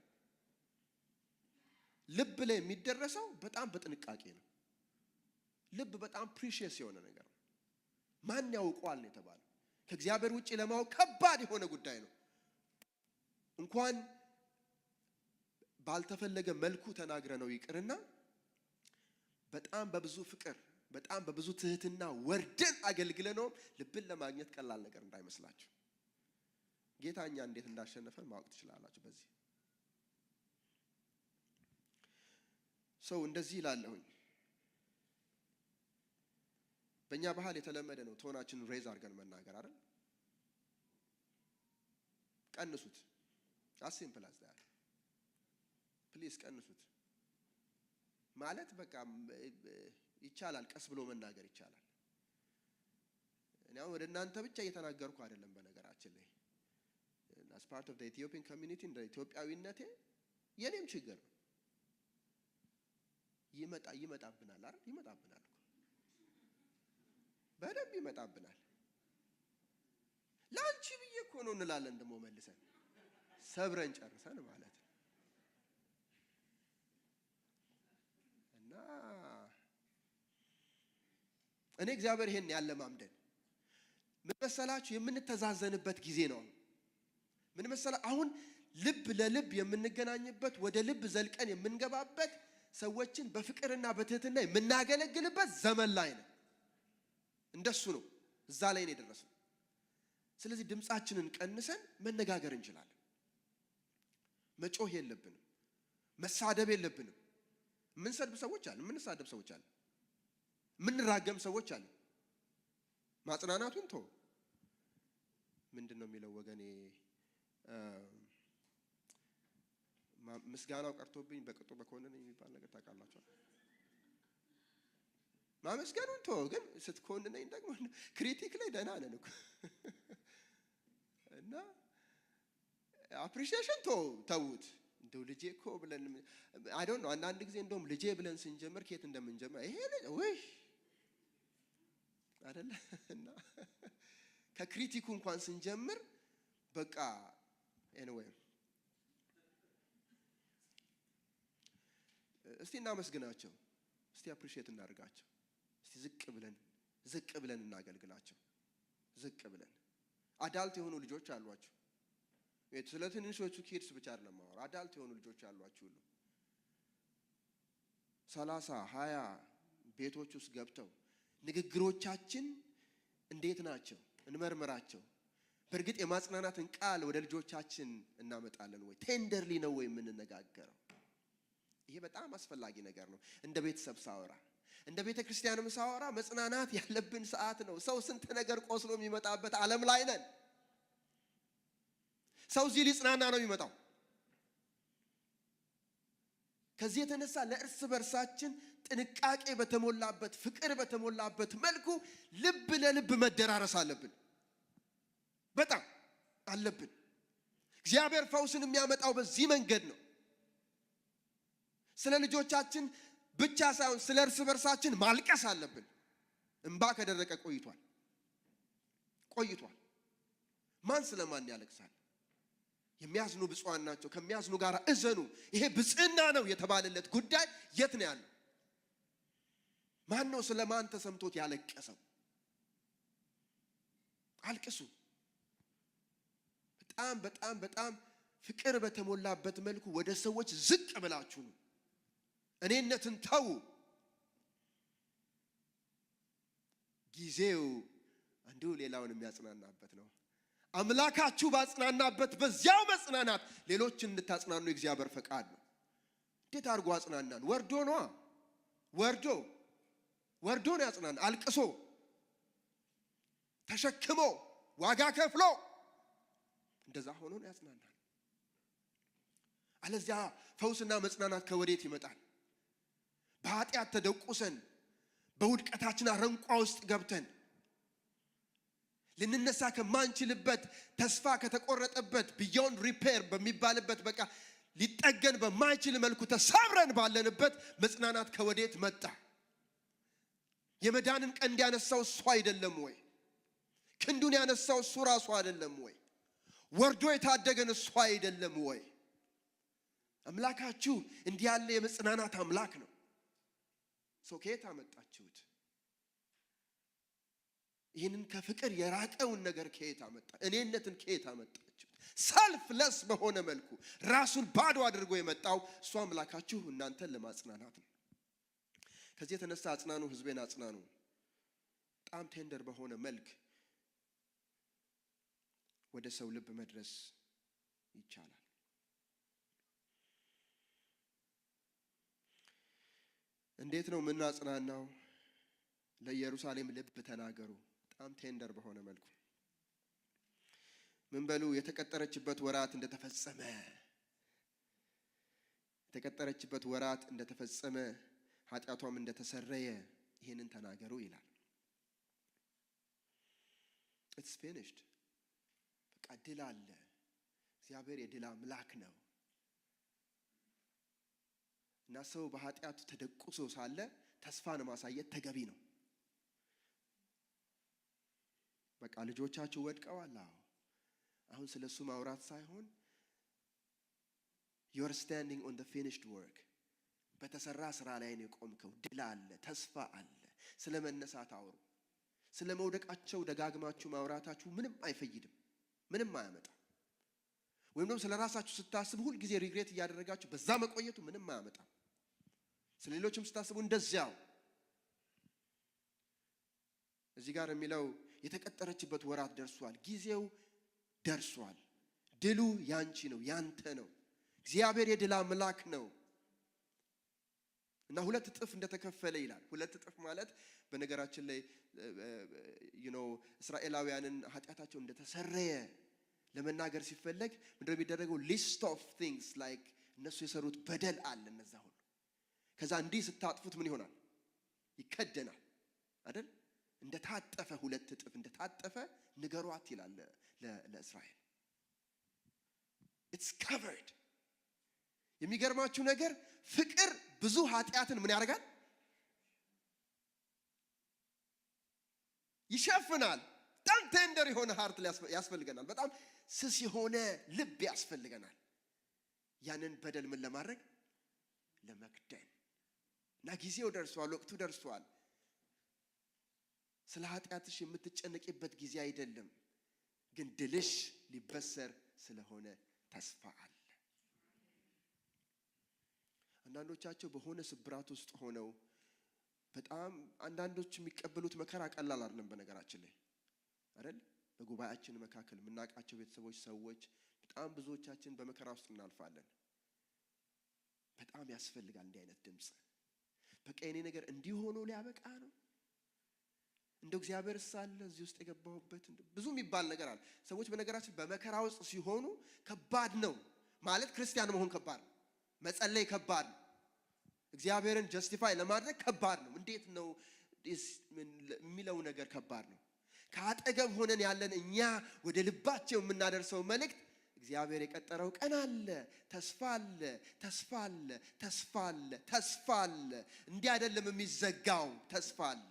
ልብ ላይ የሚደረሰው በጣም በጥንቃቄ ነው። ልብ በጣም precious የሆነ ነገር ነው። ማን ያውቀዋል ነው የተባለው። ከእግዚአብሔር ውጭ ለማወቅ ከባድ የሆነ ጉዳይ ነው። እንኳን ባልተፈለገ መልኩ ተናግረነው ይቅርና በጣም በብዙ ፍቅር፣ በጣም በብዙ ትህትና ወርደን አገልግለነውም ልብን ለማግኘት ቀላል ነገር እንዳይመስላችሁ። ጌታ እኛ እንዴት እንዳሸነፈን ማወቅ ትችላላችሁ። በዚህ ሰው እንደዚህ ይላለሁኝ። በእኛ ባህል የተለመደ ነው tone ኣችንን raise አድርገን መናገር አይደል? ቀንሱት። As simple as that. Please ቀንሱት። ማለት በቃ ይቻላል፣ ቀስ ብሎ መናገር ይቻላል። እኔ አሁን ወደ እናንተ ብቻ እየተናገርኩ አይደለም። በነገራችን ላይ as part of the Ethiopian community እንደ ኢትዮጵያዊነቴ የኔም ችግር ነው። ይመጣብናል አይደል? ይመጣብናል እኮ፣ በደንብ ይመጣብናል። ለአንቺ ብዬ እኮ ነው እንላለን፣ ደግሞ መልሰን ሰብረን ጨርሰን ማለት ነው። እና እኔ እግዚአብሔር ይሄን ያለማምደን። ምን መሰላችሁ? የምንተዛዘንበት ጊዜ ነው። ምን መሰላ፣ አሁን ልብ ለልብ የምንገናኝበት፣ ወደ ልብ ዘልቀን የምንገባበት፣ ሰዎችን በፍቅርና በትህትና የምናገለግልበት ዘመን ላይ ነው። እንደሱ ነው። እዛ ላይ ነው የደረስነው። ስለዚህ ድምፃችንን ቀንሰን መነጋገር እንችላለን። መጮህ የለብንም። መሳደብ የለብንም። የምንሰድብ ሰዎች አሉ፣ የምንሳደብ ሰዎች አሉ፣ የምንራገም ሰዎች አሉ። ማጽናናቱን ተው። ምንድን ነው የሚለው ወገኔ? ምስጋናው ቀርቶብኝ በቅጡ በኮነነኝ የሚባል ነገር ታውቃላችሁ። ማመስገኑን ተው፣ ግን ስትኮንነኝ ደግሞ critic ላይ ደህና ነን እኮ። እና appreciation ተው፣ ተዉት። እንደው ልጄ እኮ ብለን፣ I don't know፣ አንዳንድ ጊዜ እንደውም ልጄ ብለን ስንጀምር ከየት እንደምንጀምር፣ ይሄ ልጅ ውይ አይደለ? እና ከ critic ኡ እንኳን ስንጀምር በቃ anyway፣ እስቲ እናመስግናቸው፣ እስቲ appreciate እናድርጋቸው፣ እስቲ ዝቅ ብለን ዝቅ ብለን እናገልግላቸው። ዝቅ ብለን adult የሆኑ ልጆች አሏችሁ። ስለ ትንንሾቹ kids ብቻ አይደለም ማወራ፣ adult የሆኑ ልጆች አሏችሁ ሁሉ 30 20 ቤቶች ውስጥ ገብተው ንግግሮቻችን እንዴት ናቸው? እንመርምራቸው። በእርግጥ የማጽናናትን ቃል ወደ ልጆቻችን እናመጣለን ወይ? Tenderly ነው ወይ የምንነጋገረው? ይሄ በጣም አስፈላጊ ነገር ነው። እንደ ቤተሰብ ሳወራ፣ እንደ ቤተ ክርስቲያንም ሳወራ መጽናናት ያለብን ሰዓት ነው። ሰው ስንት ነገር ቆስሎ የሚመጣበት ዓለም ላይ ነን። ሰው እዚህ ሊጽናና ነው የሚመጣው። ከዚህ የተነሳ ለእርስ በርሳችን ጥንቃቄ በተሞላበት፣ ፍቅር በተሞላበት መልኩ ልብ ለልብ መደራረስ አለብን። በጣም አለብን። እግዚአብሔር ፈውስን የሚያመጣው በዚህ መንገድ ነው። ስለ ልጆቻችን ብቻ ሳይሆን ስለ እርስ በርሳችን ማልቀስ አለብን። እንባ ከደረቀ ቆይቷል፣ ቆይቷል። ማን ስለ ማን ያለቅሳል? የሚያዝኑ ብፁዓን ናቸው፣ ከሚያዝኑ ጋር እዘኑ። ይሄ ብፅዕና ነው የተባለለት ጉዳይ የት ነው ያለው? ማን ነው ስለ ማን ተሰምቶት ያለቀሰው? አልቅሱ። በጣም በጣም በጣም ፍቅር በተሞላበት መልኩ ወደ ሰዎች ዝቅ ብላችሁ ነው። እኔነትን ተዉ። ጊዜው አንዱ ሌላውን የሚያጽናናበት ነው። አምላካችሁ ባጽናናበት በዚያው መጽናናት ሌሎችን እንድታጽናኑ የእግዚአብሔር ፈቃድ ነው። እንዴት አድርጎ አጽናናን? ወርዶ ነዋ። ወርዶ ወርዶ ነው ያጽናናን። አልቅሶ፣ ተሸክሞ፣ ዋጋ ከፍሎ እንደዛ ሆኖ ነው ያጽናናን። አለዚያ ፈውስና መጽናናት ከወዴት ይመጣል? በኃጢአት ተደቁሰን፣ በውድቀታችን አረንቋ ውስጥ ገብተን፣ ልንነሳ ከማንችልበት፣ ተስፋ ከተቆረጠበት፣ beyond repair በሚባልበት፣ በቃ ሊጠገን በማይችል መልኩ ተሰብረን ባለንበት መጽናናት ከወዴት መጣ? የመዳንን ቀንድ ያነሳው እሱ አይደለም ወይ? ክንዱን ያነሳው እሱ ራሱ አይደለም ወይ? ወርዶ የታደገን እሱ አይደለም ወይ? አምላካችሁ እንዲህ ያለ የመጽናናት አምላክ ነው። So ከየት አመጣችሁት? ይህንን ከፍቅር የራቀውን ነገር ከየት አመጣ? እኔነትን ከየት አመጣችሁት? Selfless በሆነ መልኩ ራሱን ባዶ አድርጎ የመጣው እሱ አምላካችሁ እናንተን ለማጽናናት ነው። ከዚህ የተነሳ አጽናኑ፣ ህዝቤን አጽናኑ። በጣም tender በሆነ መልክ ወደ ሰው ልብ መድረስ ይቻላል። እንዴት ነው የምናጽናናው? ለኢየሩሳሌም ልብ ተናገሩ። በጣም tender በሆነ መልኩ ምን በሉ? የተቀጠረችበት ወራት እንደተፈጸመ፣ የተቀጠረችበት ወራት እንደተፈጸመ፣ ኃጢአቷም እንደተሰረየ ይህንን ተናገሩ ይላል። It's finished። በቃ ድል አለ። እግዚአብሔር የድል አምላክ ነው። እና ሰው በኃጢአቱ ተደቁሶ ሳለ ተስፋን ማሳየት ተገቢ ነው። በቃ ልጆቻችሁ ወድቀዋል። አዎ፣ አሁን ስለ እሱ ማውራት ሳይሆን you're standing on the finished work፣ በተሰራ ስራ ላይ ነው የቆምከው። ድል አለ፣ ተስፋ አለ። ስለ መነሳት አውሩ። ስለ መውደቃቸው ደጋግማችሁ ማውራታችሁ ምንም አይፈይድም፣ ምንም አያመጣም። ወይም ደግሞ ስለ ራሳችሁ ስታስቡ ሁልጊዜ regret እያደረጋችሁ በዛ መቆየቱ ምንም አያመጣም። ስለ ሌሎችም ስታስቡ እንደዚያው። እዚህ ጋር የሚለው የተቀጠረችበት ወራት ደርሷል፣ ጊዜው ደርሷል። ድሉ ያንቺ ነው፣ ያንተ ነው። እግዚአብሔር የድል አምላክ ነው። እና 2 እጥፍ እንደተከፈለ ይላል። 2 እጥፍ ማለት በነገራችን ላይ እስራኤላውያንን ኃጢአታቸው እንደተሰረየ ለመናገር ሲፈለግ ምንድነው የሚደረገው? List of things like እነሱ የሰሩት በደል አለ፣ እነዛ ሁሉ። ከዛ እንዲህ ስታጥፉት ምን ይሆናል? ይከደናል አይደል? እንደታጠፈ፣ 2 እጥፍ እንደታጠፈ ንገሯት ይላል ለእስራኤል። It's covered። የሚገርማችሁ ነገር ፍቅር ብዙ ኃጢአትን ምን ያደርጋል? ይሸፍናል። በጣም tender የሆነ heart ያስፈልገናል። በጣም ስስ የሆነ ልብ ያስፈልገናል። ያንን በደል ምን ለማድረግ? ለመክደን። እና ጊዜው ደርሷል፣ ወቅቱ ደርሷል። ስለ ኃጢአትሽ የምትጨነቂበት ጊዜ አይደለም፣ ግን ድልሽ ሊበሰር ስለሆነ ተስፋ አለ። አንዳንዶቻቸው በሆነ ስብራት ውስጥ ሆነው በጣም አንዳንዶች የሚቀበሉት መከራ ቀላል አይደለም። በነገራችን ላይ አይደል፣ በጉባኤያችን መካከል የምናውቃቸው ቤተሰቦች፣ ሰዎች፣ በጣም ብዙዎቻችን በመከራ ውስጥ እናልፋለን። በጣም ያስፈልጋል እንዲህ አይነት ድምፅ። በቃ የኔ ነገር እንዲህ ሆኖ ሊያበቃ ነው፣ እንደው እግዚአብሔር ሳለ እዚህ ውስጥ የገባሁበት ብዙ የሚባል ነገር አለ። ሰዎች በነገራችን በመከራ ውስጥ ሲሆኑ ከባድ ነው፣ ማለት ክርስቲያን መሆን ከባድ ነው። መጸለይ ከባድ ነው። እግዚአብሔርን justify ለማድረግ ከባድ ነው። እንዴት ነው የሚለው ነገር ከባድ ነው። ከአጠገብ ሆነን ያለን እኛ ወደ ልባቸው የምናደርሰው መልእክት እግዚአብሔር የቀጠረው ቀን አለ፣ ተስፋ አለ፣ ተስፋ አለ፣ ተስፋ አለ፣ ተስፋ አለ። እንዲህ አይደለም የሚዘጋው፣ ተስፋ አለ።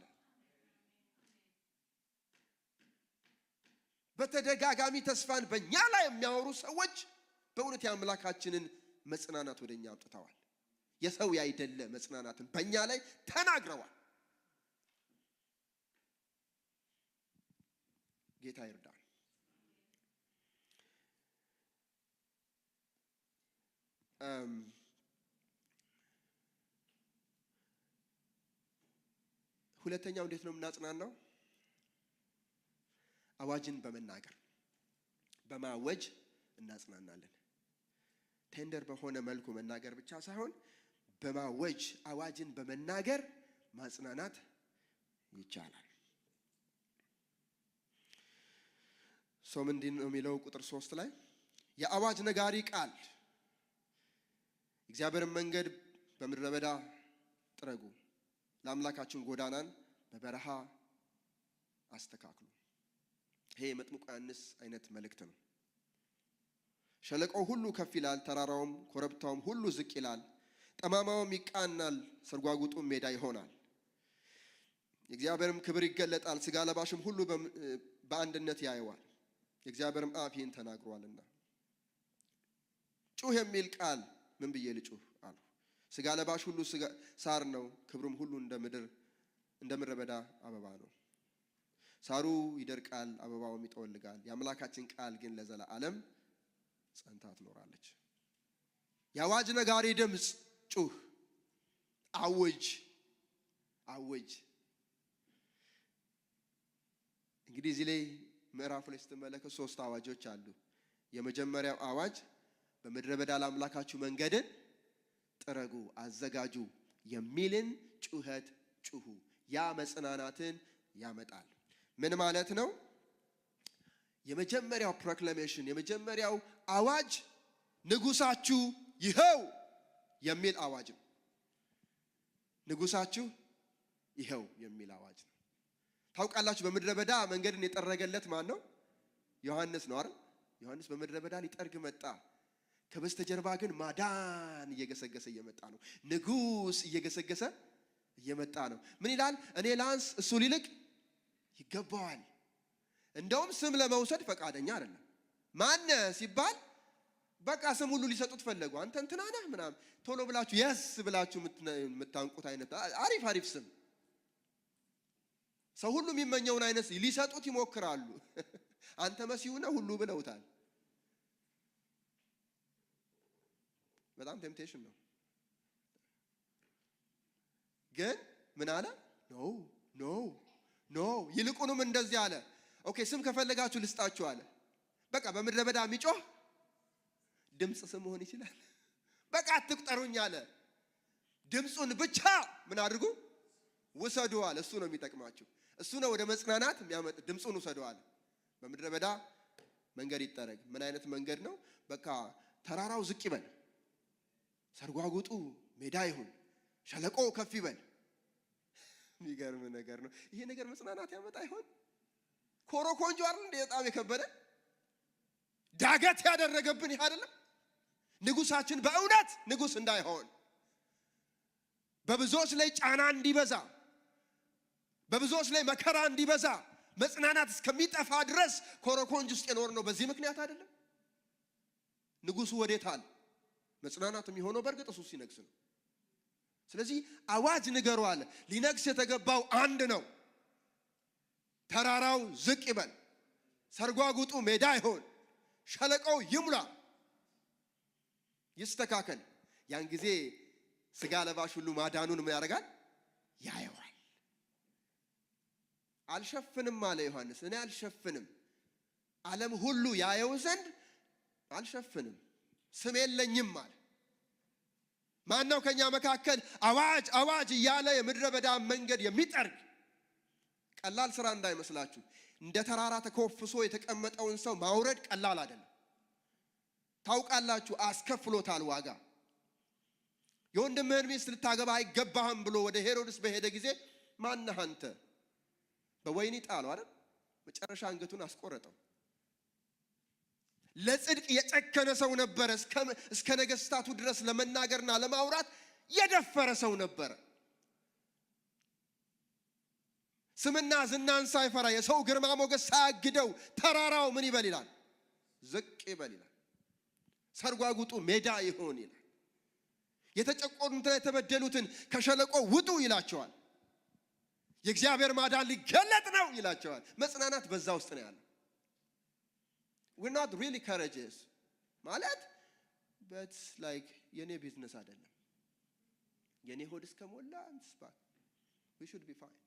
በተደጋጋሚ ተስፋን በእኛ ላይ የሚያወሩ ሰዎች በእውነት የአምላካችንን መጽናናት ወደ እኛ አምጥተዋል። የሰው ያይደለ መጽናናትን በእኛ ላይ ተናግረዋል። ጌታ ይርዳን። ሁለተኛው እንዴት ነው የምናጽናናው? አዋጅን በመናገር። በማወጅ እናጽናናለን። Tender በሆነ መልኩ መናገር ብቻ ሳይሆን በማወጅ፣ አዋጅን በመናገር ማጽናናት ይቻላል። So ምንድን ነው የሚለው ቁጥር 3 ላይ? የአዋጅ ነጋሪ ቃል፣ እግዚአብሔርን መንገድ በምድረ በዳ ጥረጉ፣ ለአምላካችን ጎዳናን በበረሃ አስተካክሉ። ይሄ የመጥምቁ ዮሐንስ አይነት መልእክት ነው። ሸለቆው ሁሉ ከፍ ይላል፣ ተራራውም ኮረብታውም ሁሉ ዝቅ ይላል፣ ጠማማውም ይቃናል፣ ሰርጓጉጡም ሜዳ ይሆናል። የእግዚአብሔርም ክብር ይገለጣል፣ ስጋ ለባሽም ሁሉ በአንድነት ያየዋል። የእግዚአብሔርም አፍ ይህን ተናግሯልና። ጩህ የሚል ቃል፣ ምን ብዬ ልጩህ አሉ። ስጋ ለባሽ ሁሉ ሳር ነው፣ ክብሩም ሁሉ እንደ ምድረ በዳ አበባ ነው። ሳሩ ይደርቃል፣ አበባውም ይጠወልጋል። የአምላካችን ቃል ግን ለዘላለም ጸንታ ትኖራለች። የአዋጅ ነጋሪ ድምፅ፣ ጩህ፣ አውጅ፣ አውጅ። እንግዲህ እዚህ ላይ ምዕራፉ ላይ ስትመለከቱ ሶስት አዋጆች አሉ። የመጀመሪያው አዋጅ በምድረ በዳ ለአምላካችሁ መንገድን ጥረጉ፣ አዘጋጁ የሚልን ጩኸት ጩሁ። ያ መጽናናትን ያመጣል። ምን ማለት ነው? የመጀመሪያው proclamation፣ የመጀመሪያው አዋጅ ንጉሳችሁ ይኸው የሚል አዋጅ ነው። ንጉሳችሁ ይኸው የሚል አዋጅ ነው። ታውቃላችሁ፣ በምድረ በዳ መንገድን የጠረገለት ማን ነው? ዮሐንስ ነው አይደል? ዮሐንስ በምድረ በዳ ሊጠርግ መጣ። ከበስተጀርባ ግን ማዳን እየገሰገሰ እየመጣ ነው። ንጉስ እየገሰገሰ እየመጣ ነው። ምን ይላል? እኔ ላንስ፣ እሱ ሊልቅ ይገባዋል። እንደውም ስም ለመውሰድ ፈቃደኛ አይደለም። ማነህ ሲባል በቃ ስም ሁሉ ሊሰጡት ፈለጉ። አንተ እንትና ነህ ምናምን፣ ቶሎ ብላችሁ yes ብላችሁ የምታንቁት አይነት አሪፍ አሪፍ ስም፣ ሰው ሁሉ የሚመኘውን አይነት ሊሰጡት ይሞክራሉ። አንተ መሲሁ ነህ ሁሉ ብለውታል። በጣም temptation ነው። ግን ምን አለ? No, no, no። ይልቁንም እንደዚህ አለ። Okay፣ ስም ከፈለጋችሁ ልስጣችሁ አለ። በቃ በምድረ በዳ የሚጮህ ድምፅ ስም መሆን ይችላል። በቃ አትቁጠሩኝ አለ። ድምፁን ብቻ ምን አድርጉ? ውሰዱ አለ። እሱ ነው የሚጠቅማችሁ። እሱ ነው ወደ መጽናናት የሚያመጣ። ድምፁን ውሰዱ አለ። በምድረ በዳ መንገድ ይጠረግ። ምን አይነት መንገድ ነው? በቃ ተራራው ዝቅ ይበል፣ ሰርጓጉጡ ሜዳ ይሁን፣ ሸለቆ ከፍ ይበል። የሚገርም ነገር ነው። ይሄ ነገር መጽናናት ያመጣ ይሆን? ኮረኮንቹ አይደል እንደ በጣም የከበደ ዳገት ያደረገብን ይህ አይደለም? ንጉሳችን በእውነት ንጉስ እንዳይሆን፣ በብዙዎች ላይ ጫና እንዲበዛ፣ በብዙዎች ላይ መከራ እንዲበዛ፣ መጽናናት እስከሚጠፋ ድረስ ኮረኮንች ውስጥ የኖርነው በዚህ ምክንያት አይደለም? ንጉሱ ወዴት አለ? መጽናናት የሚሆነው በእርግጥ እሱ ሲነግስ ነው። ስለዚህ አዋጅ ንገሩ አለ። ሊነግስ የተገባው አንድ ነው። ተራራው ዝቅ ይበል፣ ሰርጓጉጡ ሜዳ ይሁን፣ ሸለቆው ይሙላ፣ ይስተካከል። ያን ጊዜ ስጋ ለባሽ ሁሉ ማዳኑን ምን ያደርጋል? ያየዋል። አልሸፍንም አለ ዮሐንስ። እኔ አልሸፍንም፣ ዓለም ሁሉ ያየው ዘንድ አልሸፍንም፣ ስም የለኝም አለ። ማነው ከኛ መካከል አዋጅ አዋጅ እያለ የምድረ በዳ መንገድ የሚጠርግ? ቀላል ስራ እንዳይመስላችሁ። እንደ ተራራ ተኮፍሶ የተቀመጠውን ሰው ማውረድ ቀላል አይደለም። ታውቃላችሁ፣ አስከፍሎታል ዋጋ። የወንድምህን ሚስት ልታገባ አይገባህም ብሎ ወደ ሄሮድስ በሄደ ጊዜ ማነህ አንተ? በወህኒ ጣለው አይደል? መጨረሻ አንገቱን አስቆረጠው። ለጽድቅ የጨከነ ሰው ነበረ። እስከ ነገስታቱ ድረስ ለመናገርና ለማውራት የደፈረ ሰው ነበረ። ስምና ዝናን ሳይፈራ፣ የሰው ግርማ ሞገስ ሳያግደው ተራራው ምን ይበል ይላል? ዝቅ ይበል ይላል። ሰርጓጉጡ ሜዳ ይሁን ይላል። የተጨቆኑትና የተበደሉትን ከሸለቆ ውጡ ይላቸዋል። የእግዚአብሔር ማዳን ሊገለጥ ነው ይላቸዋል። መጽናናት በዛ ውስጥ ነው ያለው። We're not really courageous ማለት but like የኔ ቢዝነስ አይደለም። የኔ ሆድ እስከሞላ we should be fine።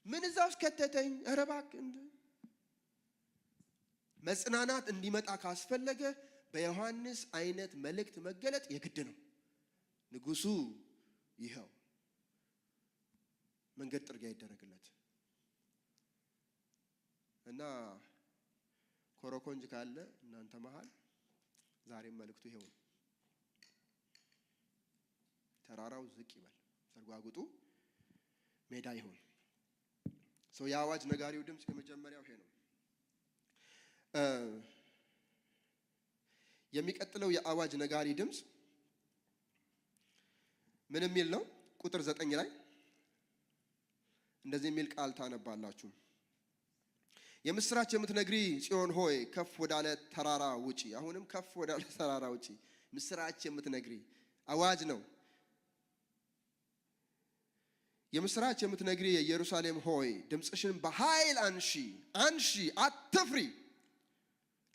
ምን እዛ ውስጥ ከተተኝ? ኧረ እባክህ። መጽናናት እንዲመጣ ካስፈለገ በዮሐንስ አይነት መልእክት መገለጥ የግድ ነው። ንጉሱ ይኸው መንገድ ጥርጊያ ይደረግለት እና ኮረኮንጅ ካለ እናንተ መሃል ዛሬም መልእክቱ ይሄው ነው። ተራራው ዝቅ ይበል፣ ሰርጓጉጡ ሜዳ ይሁን። ሰው የአዋጅ ነጋሪው ድምጽ የመጀመሪያው ይሄ ነው። የሚቀጥለው የአዋጅ ነጋሪ ድምጽ ምን የሚል ነው? ቁጥር 9 ላይ እንደዚህ የሚል ቃል ታነባላችሁ። የምስራች የምትነግሪ ጽዮን ሆይ ከፍ ወዳለ ተራራ ውጪ። አሁንም ከፍ ወዳለ ተራራ ውጪ። ምስራች የምትነግሪ አዋጅ ነው። የምስራች የምትነግሪ የኢየሩሳሌም ሆይ ድምፅሽን በኃይል አንሺ፣ አንሺ፣ አትፍሪ።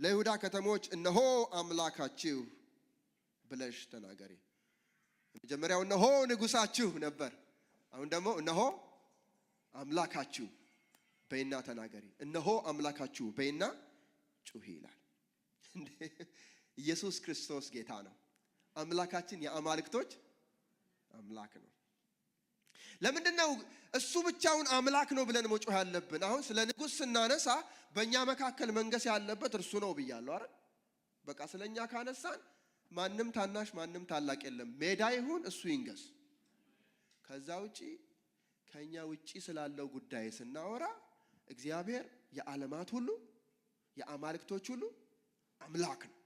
ለይሁዳ ከተሞች እነሆ አምላካችሁ ብለሽ ተናገሪ። መጀመሪያው እነሆ ንጉሳችሁ ነበር። አሁን ደግሞ እነሆ አምላካችሁ በይና ተናገሪ። እነሆ አምላካችሁ በይና ጩሂ ይላል። ኢየሱስ ክርስቶስ ጌታ ነው። አምላካችን የአማልክቶች አምላክ ነው። ለምንድነው እሱ ብቻውን አምላክ ነው ብለን መጮህ ያለብን? አሁን ስለ ንጉስ ስናነሳ በእኛ መካከል መንገስ ያለበት እርሱ ነው ብያለሁ አይደል? በቃ ስለኛ ካነሳን ማንም ታናሽ ማንም ታላቅ የለም። ሜዳ ይሁን እሱ ይንገስ። ከዛ ውጪ ከኛ ውጪ ስላለው ጉዳይ ስናወራ እግዚአብሔር የዓለማት ሁሉ የአማልክቶች ሁሉ አምላክ ነው።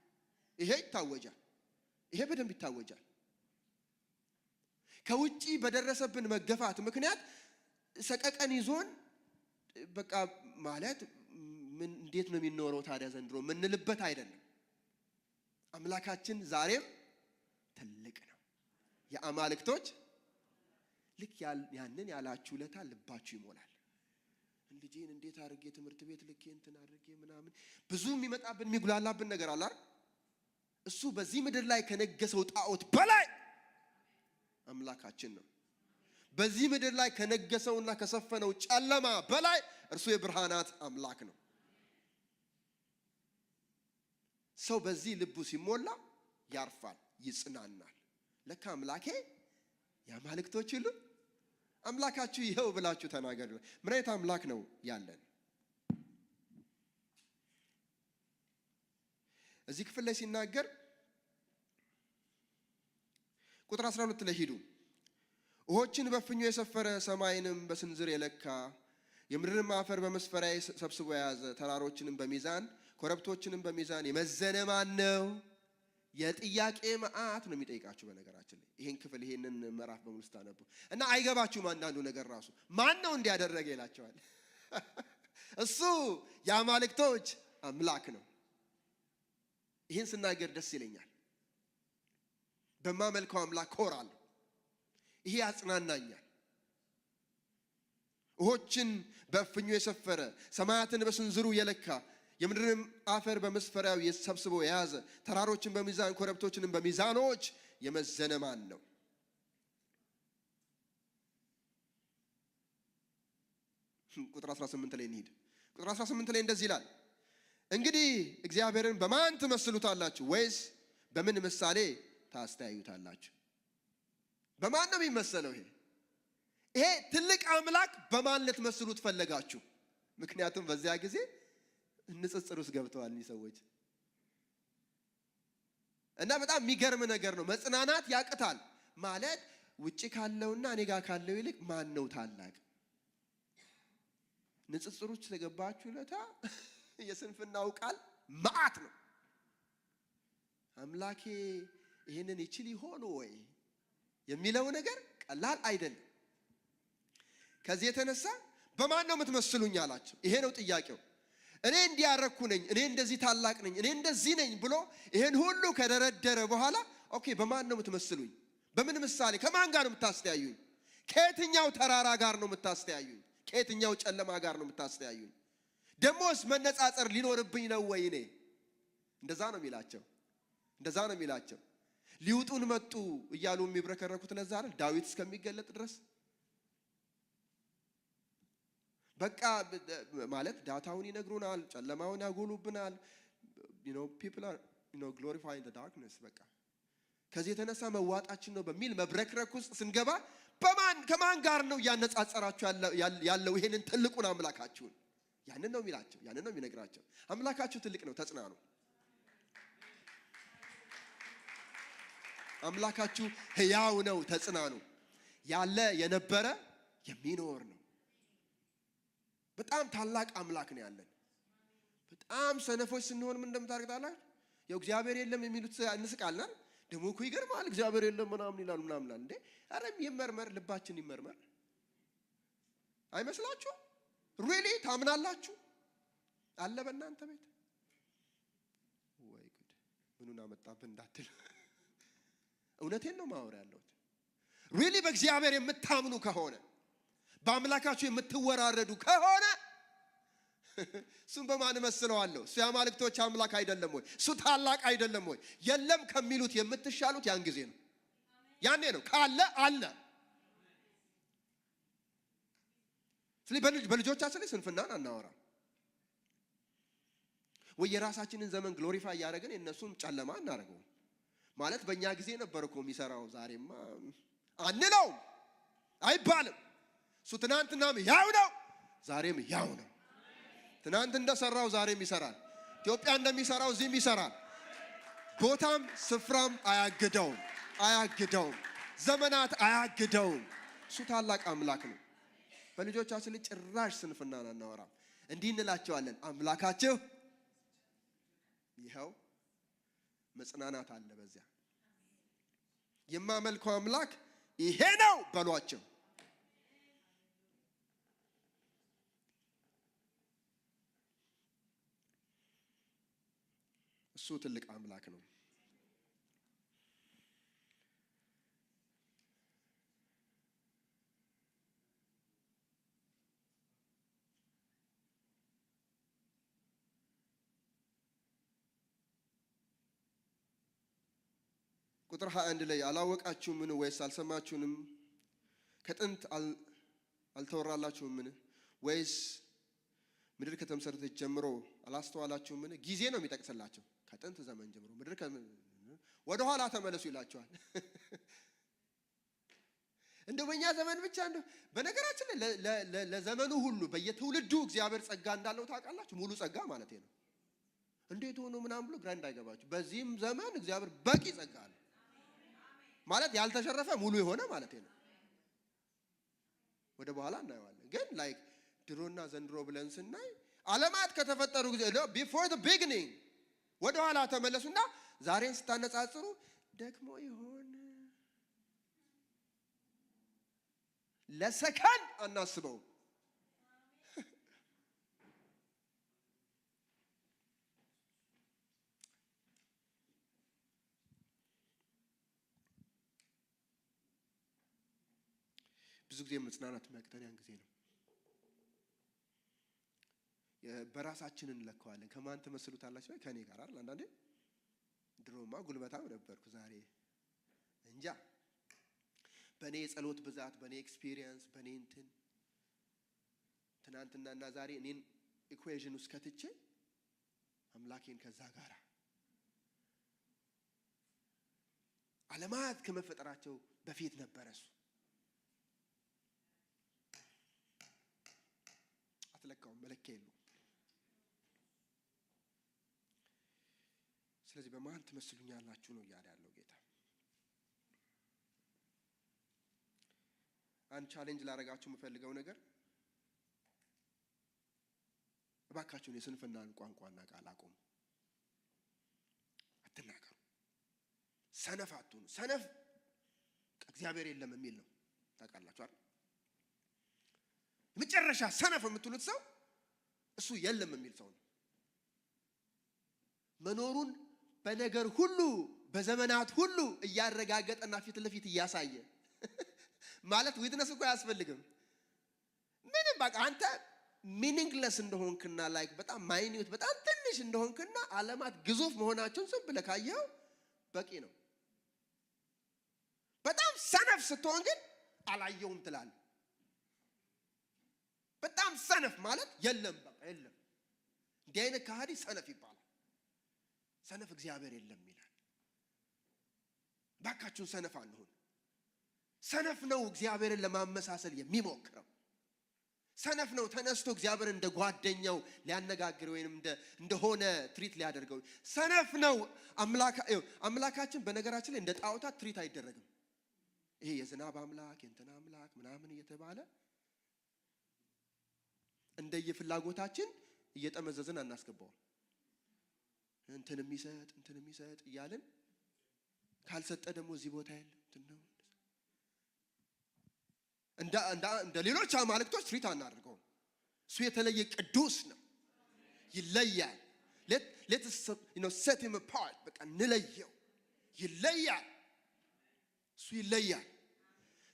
ይሄ ይታወጃል። ይሄ በደንብ ይታወጃል። ከውጪ በደረሰብን መገፋት ምክንያት ሰቀቀን ይዞን በቃ ማለት ምን እንዴት ነው የሚኖረው ታዲያ ዘንድሮ ምንልበት አይደለም። አምላካችን ዛሬም ትልቅ ነው። የአማልክቶች ልክ ያንን ያላችሁ ለታ ልባችሁ ይሞላል። ልጄን እንዴት አድርጌ ትምህርት ቤት ልኬ እንትን አድርጌ ምናምን ብዙ የሚመጣብን የሚጉላላብን ነገር አለ አይደል? እሱ በዚህ ምድር ላይ ከነገሰው ጣዖት በላይ አምላካችን ነው። በዚህ ምድር ላይ ከነገሰውና ከሰፈነው ጨለማ በላይ እርሱ የብርሃናት አምላክ ነው። ሰው በዚህ ልቡ ሲሞላ ያርፋል፣ ይጽናናል። ለካ አምላኬ የአማልክቶች ሁሉ አምላካችሁ ይኸው ብላችሁ ተናገሩ። ምን አይነት አምላክ ነው ያለን? እዚህ ክፍል ላይ ሲናገር ቁጥር 12 ላይ ሂዱ። ውሆችን በፍኙ የሰፈረ ሰማይንም በስንዝር የለካ የምድርንም አፈር በመስፈሪያ ሰብስቦ የያዘ ተራሮችንም በሚዛን ኮረብቶችንም በሚዛን የመዘነ ማን ነው? የጥያቄ መዓት ነው የሚጠይቃችሁ። በነገራችን ላይ ይሄን ክፍል ይሄንን ምዕራፍ በሙሉ ስታነቡ እና አይገባችሁም። አንዳንዱ ነገር ራሱ ማን ነው እንዲያደረገ ይላቸዋል። እሱ የአማልክቶች አምላክ ነው። ይሄን ስናገር ደስ ይለኛል። በማመልከው አምላክ ኮራለሁ። ይሄ ያጽናናኛል። ውሆችን በእፍኙ የሰፈረ ሰማያትን በስንዝሩ የለካ የምድርንም አፈር በመስፈሪያው ሰብስቦ የያዘ ተራሮችን በሚዛን ኮረብቶችንም በሚዛኖች የመዘነ ማን ነው? ቁጥር 18 ላይ እንሂድ። ቁጥር 18 ላይ እንደዚህ ይላል፣ እንግዲህ እግዚአብሔርን በማን ትመስሉታላችሁ? ወይስ በምን ምሳሌ ታስተያዩታላችሁ? በማን ነው የሚመሰለው? ይሄ ትልቅ አምላክ በማን ልትመስሉት ፈለጋችሁ? ምክንያቱም በዚያ ጊዜ ንጽጽር ውስጥ ገብተዋል እኒህ ሰዎች። እና በጣም የሚገርም ነገር ነው። መጽናናት ያቅታል ማለት ውጪ ካለውና እኔ ጋር ካለው ይልቅ ማን ነው ታላቅ? ንጽጽር ውስጥ ተገባችሁ ለታ የስንፍናው ቃል መዓት ነው። አምላኬ ይሄንን ይችል ይሆን ወይ የሚለው ነገር ቀላል አይደለም። ከዚህ የተነሳ በማን ነው የምትመስሉኝ አላቸው። ይሄ ነው ጥያቄው። እኔ እንዲያረኩ ነኝ፣ እኔ እንደዚህ ታላቅ ነኝ፣ እኔ እንደዚህ ነኝ ብሎ ይሄን ሁሉ ከደረደረ በኋላ okay በማን ነው የምትመስሉኝ? በምን ምሳሌ? ከማን ጋር ነው የምታስተያዩኝ? ከየትኛው ተራራ ጋር ነው የምታስተያዩኝ? ከየትኛው ጨለማ ጋር ነው የምታስተያዩኝ? ደሞስ መነጻጸር ሊኖርብኝ ነው ወይ እኔ? እንደዛ ነው የሚላቸው። እንደዛ ነው የሚላቸው። ሊውጡን መጡ እያሉ የሚብረከረኩት ለዛ አይደል? ዳዊት እስከሚገለጥ ድረስ በቃ ማለት data ውን ይነግሩናል፣ ጨለማውን ያጎሉብናል። People are glorifying darkness። በቃ ከዚህ የተነሳ መዋጣችን ነው በሚል መብረክረክ ውስጥ ስንገባ በማን ከማን ጋር ነው እያነጻጸራችሁ ያለው ይሄንን ትልቁን አምላካችሁን? ያንን ነው የሚላቸው፣ ያንን ነው የሚነግራቸው። አምላካችሁ ትልቅ ነው፣ ተጽናኑ። አምላካችሁ ሕያው ነው፣ ተጽናኑ። ያለ፣ የነበረ፣ የሚኖር ነው። በጣም ታላቅ አምላክ ነው ያለን። በጣም ሰነፎች ስንሆን ምን እንደምታደርግ ታውቃላችሁ? ያው እግዚአብሔር የለም የሚሉት እንስቃለን። ደግሞ እኮ ይገርማል፣ እግዚአብሔር የለም ምናምን ይላሉ ምናምን ይላሉ። እንዴ ኧረ ይመርመር፣ ልባችን ይመርመር። አይመስላችሁም? Really ታምናላችሁ? አለ በእናንተ ቤት? ወይ ጉድ! ምኑን አመጣብን እንዳትል፣ እውነቴን ነው ማወራ ያለሁት። Really በእግዚአብሔር የምታምኑ ከሆነ፣ በአምላካችሁ የምትወራረዱ ከሆነ እሱን በማን እመስለዋለሁ? እሱ የአማልክቶች አምላክ አይደለም ወይ? እሱ ታላቅ አይደለም ወይ? የለም ከሚሉት የምትሻሉት ያን ጊዜ ነው። ያኔ ነው ካለ አለ። ስለዚህ በልጆቻችን ላይ ስንፍናን አናወራም ወይ የራሳችንን ዘመን glorify እያደረግን የእነሱን ጨለማ አናደርገውም። ማለት በእኛ ጊዜ ነበር እኮ የሚሰራው፣ ዛሬማ አንለውም፣ አይባልም። እሱ ትናንትናም ያው ነው፣ ዛሬም ያው ነው። ትናንት እንደሰራው ዛሬም ይሰራል። ኢትዮጵያ እንደሚሰራው እዚህም ይሰራል። ቦታም ስፍራም አያግደውም፣ አያግደውም። ዘመናት አያግደውም። እሱ ታላቅ አምላክ ነው። በልጆቻችን ላይ ጭራሽ ስንፍናን አናወራም። እንዲህ እንላቸዋለን፣ አምላካችሁ ይኸው፣ መጽናናት አለ በዚያ። የማመልከው አምላክ ይሄ ነው በሏቸው። እሱ ትልቅ አምላክ ነው። ቁጥር 21 ላይ አላወቃችሁምን ወይስ አልሰማችሁንም? ከጥንት አልተወራላችሁምን? ወይስ ምድር ከተመሰረተች ጀምሮ አላስተዋላችሁምን? ጊዜ ነው የሚጠቅስላቸው። ከጥንት ዘመን ጀምሮ ምድር ወደ ኋላ ተመለሱ ይላቸዋል። እንደው በእኛ ዘመን ብቻ እንደው በነገራችን ላይ ለዘመኑ ሁሉ በየትውልዱ እግዚአብሔር ጸጋ እንዳለው ታውቃላችሁ። ሙሉ ጸጋ ማለት ነው። እንዴት ሆኖ ምናምን ብሎ ግራ እንዳይገባችሁ። በዚህም ዘመን እግዚአብሔር በቂ ጸጋ አለ ማለት ያልተሸረፈ ሙሉ የሆነ ማለት ነው። ወደ በኋላ እናየዋለን። ግን like ድሮና ዘንድሮ ብለን ስናይ ዓለማት ከተፈጠሩ ጊዜ before the beginning ወደ ኋላ ተመለሱና ዛሬን ስታነጻጽሩ ደክሞ ይሆን ለሰከንድ አናስበውም። ብዙ ጊዜ መጽናናት የሚያቅተን ያን ጊዜ ነው። በራሳችን እንለካዋለን። ከማን ትመስሉታላችሁ? ከእኔ ጋር አይደል? አንዳንዴ ድሮማ ጉልበታም ነበርኩ፣ ዛሬ እንጃ። በእኔ የጸሎት ብዛት፣ በእኔ experience፣ በእኔ እንትን ትናንትናና ዛሬ እኔን equation ውስጥ ከትቼ አምላኬን ከዛ ጋራ ዓለማት ከመፈጠራቸው በፊት ነበረ እሱ። አትለካውም፣ መለኪያ የለውም። ስለዚህ በማን ትመስሉኛላችሁ ነው እያለ ያለው ጌታ። አንድ challenge ላደርጋችሁ የምፈልገው ነገር እባካችሁን የስንፍናን ቋንቋና ቃል አቁሙ። አትናገሩ። ሰነፍ አትሁኑ። ሰነፍ እግዚአብሔር የለም የሚል ነው። ታውቃላችሁ አይደል? መጨረሻ ሰነፍ የምትሉት ሰው እሱ የለም የሚል ሰው ነው። መኖሩን በነገር ሁሉ በዘመናት ሁሉ እያረጋገጠና ፊት ለፊት እያሳየ ማለት witness እኮ አያስፈልግም። ምንም በቃ አንተ meaningless እንደሆንክና like በጣም minute፣ በጣም ትንሽ እንደሆንክና ዓለማት ግዙፍ መሆናቸውን ዝም ብለህ ካየኸው በቂ ነው። በጣም ሰነፍ ስትሆን ግን አላየውም ትላለህ። በጣም ሰነፍ ማለት የለም፣ በቃ የለም። እንዲህ አይነት ከሃዲ ሰነፍ ይባላል። ሰነፍ እግዚአብሔር የለም ይላል። ባካችሁን ሰነፍ አንሁን። ሰነፍ ነው እግዚአብሔርን ለማመሳሰል የሚሞክረው። ሰነፍ ነው ተነስቶ እግዚአብሔርን እንደ ጓደኛው ሊያነጋግር ወይንም እንደሆነ treat ሊያደርገው። ሰነፍ ነው። አምላካችን በነገራችን ላይ እንደ ጣዖታት treat አይደረግም። ይሄ የዝናብ አምላክ የእንትና አምላክ ምናምን እየተባለ እንደየፍላጎታችን እየጠመዘዝን አናስገባውም። እንትን የሚሰጥ እንትን የሚሰጥ እያልን ካልሰጠ ደግሞ እዚህ ቦታ የለም እንትን ነው። እንደ ሌሎች አማልክቶች treat አናደርገውም። እሱ የተለየ ቅዱስ ነው፣ ይለያል። Let us set him apart። በቃ እንለየው፣ ይለያል። እሱ ይለያል።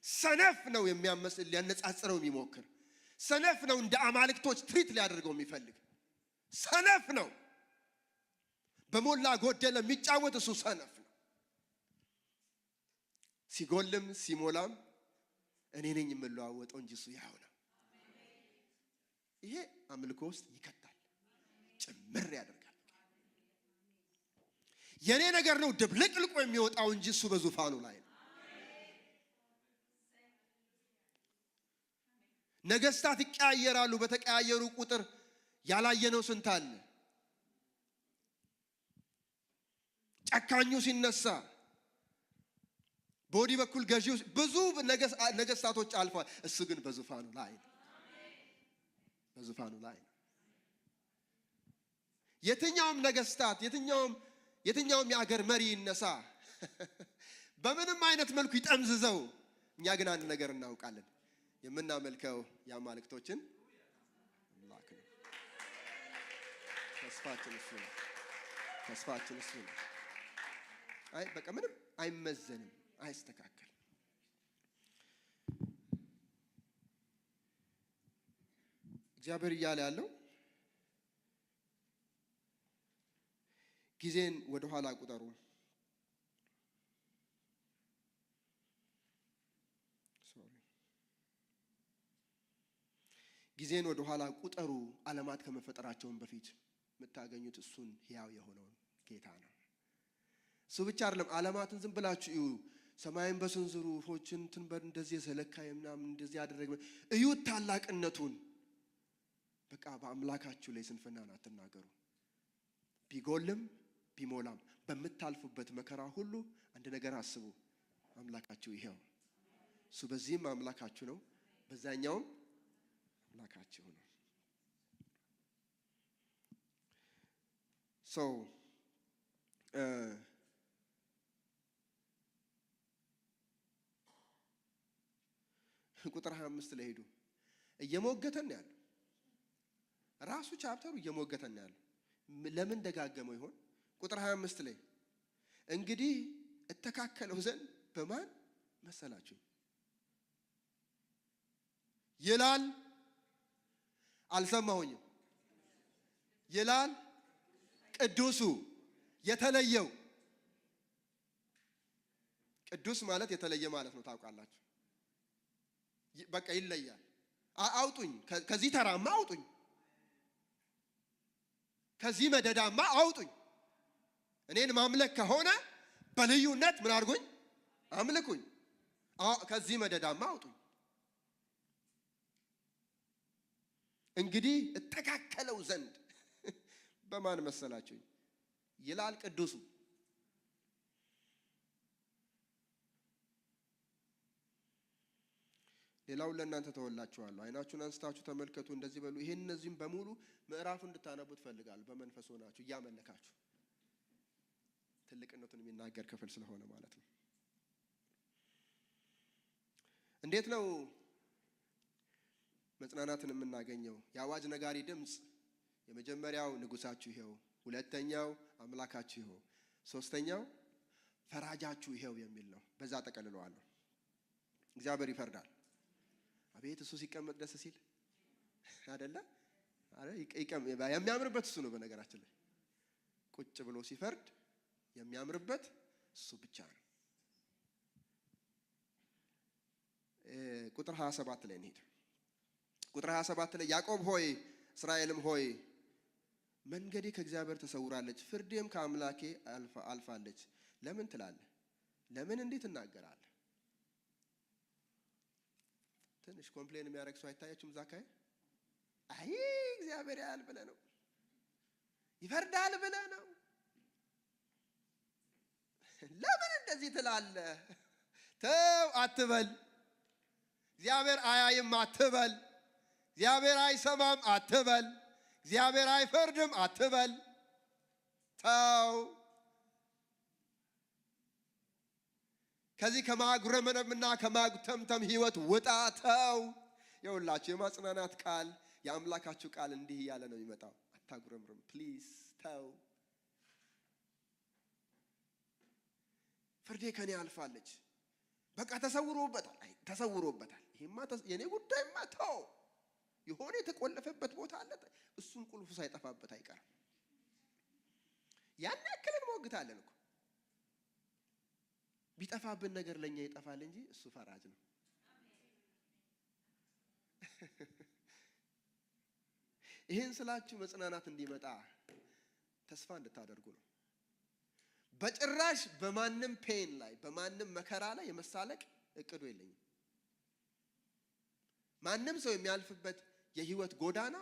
ሰነፍ ነው የሚያመስል ሊያነጻጽረው የሚሞክር። ሰነፍ ነው እንደ አማልክቶች treat ሊያደርገው የሚፈልግ። ሰነፍ ነው። በሞላ ጎደለ የሚጫወት እሱ ሰነፍ ነው። ሲጎልም ሲሞላም እኔ ነኝ የምለዋወጠው እንጂ እሱ ያው ነው። ይሄ አምልኮ ውስጥ ይከታል፣ ጭምር ያደርጋል። የኔ ነገር ነው ድብልቅልቆ የሚወጣው እንጂ እሱ በዙፋኑ ላይ ነው። ነገስታት ይቀያየራሉ። በተቀያየሩ ቁጥር ያላየነው ስንት አለ። ጨካኙ ሲነሳ በወዲህ በኩል ገዢው፣ ብዙ ነገስታቶች አልፈዋል። እሱ ግን በዙፋኑ ላይ ነው። በዙፋኑ ላይ ነው። የትኛውም ነገስታት የትኛውም የአገር መሪ ይነሳ፣ በምንም አይነት መልኩ ይጠምዝዘው፣ እኛ ግን አንድ ነገር እናውቃለን። የምናመልከው የአማልክቶችን አምላክ ነው። ተስፋችን እሱ ነው። ተስፋችን እሱ ነው። አይ በቃ ምንም አይመዘንም፣ አይስተካከልም። እግዚአብሔር እያለ ያለው ጊዜን ወደ ኋላ ቁጠሩ። Sorry፣ ጊዜን ወደ ኋላ ቁጠሩ። ዓለማት ከመፈጠራቸውን በፊት የምታገኙት እሱን ሕያው የሆነውን ጌታ ነው። እሱ ብቻ አይደለም። ዓለማትን ዝም ብላችሁ እዩ። ሰማይን በስንዝሩ ወፎችን ትንበር እንደዚህ የዘለካ ምናምን እንደዚህ ያደረገ እዩት ታላቅነቱን። በቃ በአምላካችሁ ላይ ስንፍናን አትናገሩ። ቢጎልም ቢሞላም በምታልፉበት መከራ ሁሉ አንድ ነገር አስቡ። አምላካችሁ ይሄው። እሱ በዚህም አምላካችሁ ነው፣ በዛኛውም አምላካችሁ ነው። So ቁጥር 25 ላይ ሄዱ። እየሞገተን ነው ያለው። ራሱ chapter ኡ እየሞገተን ነው ያለው። ለምን ደጋገመው ይሆን? ቁጥር 25 ላይ እንግዲህ እተካከለው ዘንድ በማን መሰላችሁ ይላል። አልሰማሁኝም ይላል ቅዱሱ የተለየው። ቅዱስ ማለት የተለየ ማለት ነው፣ ታውቃላችሁ። በቃ ይለያል። አውጡኝ፣ ከዚህ ተራማ አውጡኝ፣ ከዚህ መደዳማ አውጡኝ። እኔን ማምለክ ከሆነ በልዩነት ምን አድርጉኝ? አምልኩኝ። ከዚህ መደዳማ አውጡኝ። እንግዲህ እተካከለው ዘንድ በማን መሰላችሁኝ ይላል ቅዱሱ። ሌላውን ለእናንተ ተወላችኋለሁ። አይናችሁን አንስታችሁ ተመልከቱ፣ እንደዚህ በሉ። ይሄን እነዚህም በሙሉ ምዕራፉን እንድታነቡ እፈልጋለሁ። በመንፈስ ሆናችሁ እያመለካችሁ ትልቅነቱን የሚናገር ክፍል ስለሆነ ማለት ነው። እንዴት ነው መጽናናትን የምናገኘው? የአዋጅ ነጋሪ ድምጽ የመጀመሪያው ንጉሳችሁ ይሄው፣ ሁለተኛው አምላካችሁ ይሄው፣ ሶስተኛው ፈራጃችሁ ይሄው የሚል ነው። በዛ ጠቀልለዋለሁ። እግዚአብሔር ይፈርዳል። አቤት እሱ ሲቀመጥ ደስ ሲል አይደለ? አረ የሚያምርበት እሱ ነው። በነገራችን ላይ ቁጭ ብሎ ሲፈርድ የሚያምርበት እሱ ብቻ ነው። ቁጥር 27 ላይ እንሂድ። ቁጥር 27 ላይ ያዕቆብ ሆይ እስራኤልም ሆይ መንገዴ ከእግዚአብሔር ተሰውራለች፣ ፍርዴም ከአምላኬ አልፋለች ለምን ትላለህ? ለምን እንዴት ትናገራለህ? ትንሽ complain የሚያደርግ ሰው አይታያችሁም? እዛ አካባቢ አይ እግዚአብሔር ያያል ብለህ ነው፣ ይፈርዳል ብለህ ነው፣ ለምን እንደዚህ ትላለህ? ተው አትበል። እግዚአብሔር አያይም አትበል። እግዚአብሔር አይሰማም አትበል። እግዚአብሔር አይፈርድም አትበል። ተው። ከዚህ ከማጉረምረምና ከማጉተምተም ህይወት ውጣ። ተው። የሁላችሁ የማጽናናት ቃል የአምላካችሁ ቃል እንዲህ እያለ ነው የሚመጣው። አታጉረምርም please፣ ተው። ፍርዴ ከኔ አልፋለች። በቃ ተሰውሮበታል። አይ ተሰውሮበታል። ይሄማ የኔ ጉዳይማ ተው። የሆነ የተቆለፈበት ቦታ አለ። እሱም ቁልፉ ሳይጠፋበት አይቀርም። ያን ያክል እንሞግታለን እኮ። ቢጠፋብን ነገር ለኛ ይጠፋል እንጂ እሱ ፈራጅ ነው። ይሄን ስላችሁ መጽናናት እንዲመጣ ተስፋ እንድታደርጉ ነው። በጭራሽ በማንም ፔን ላይ በማንም መከራ ላይ የመሳለቅ እቅዱ የለኝም። ማንም ሰው የሚያልፍበት የህይወት ጎዳና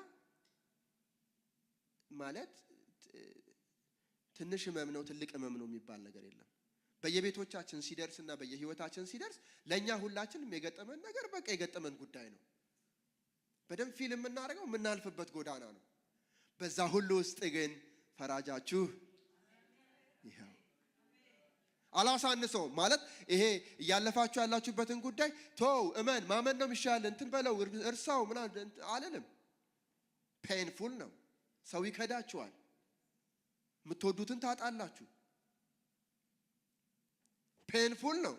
ማለት ትንሽ ህመም ነው ትልቅ ህመም ነው የሚባል ነገር የለም። በየቤቶቻችን ሲደርስና በየህይወታችን ሲደርስ ለኛ ሁላችንም የገጠመን ነገር በቃ የገጠመን ጉዳይ ነው። በደንብ ፊል የምናደርገው የምናልፍበት ጎዳና ነው። በዛ ሁሉ ውስጥ ግን ፈራጃችሁ ይኸው። አላሳንሰው ማለት ይሄ እያለፋችሁ ያላችሁበትን ጉዳይ ተው፣ እመን፣ ማመን ነው የሚሻል፣ እንትን በለው፣ እርሳው ምናምን አልልም። Painful ነው። ሰው ይከዳችኋል። የምትወዱትን ታጣላችሁ። Painful ነው።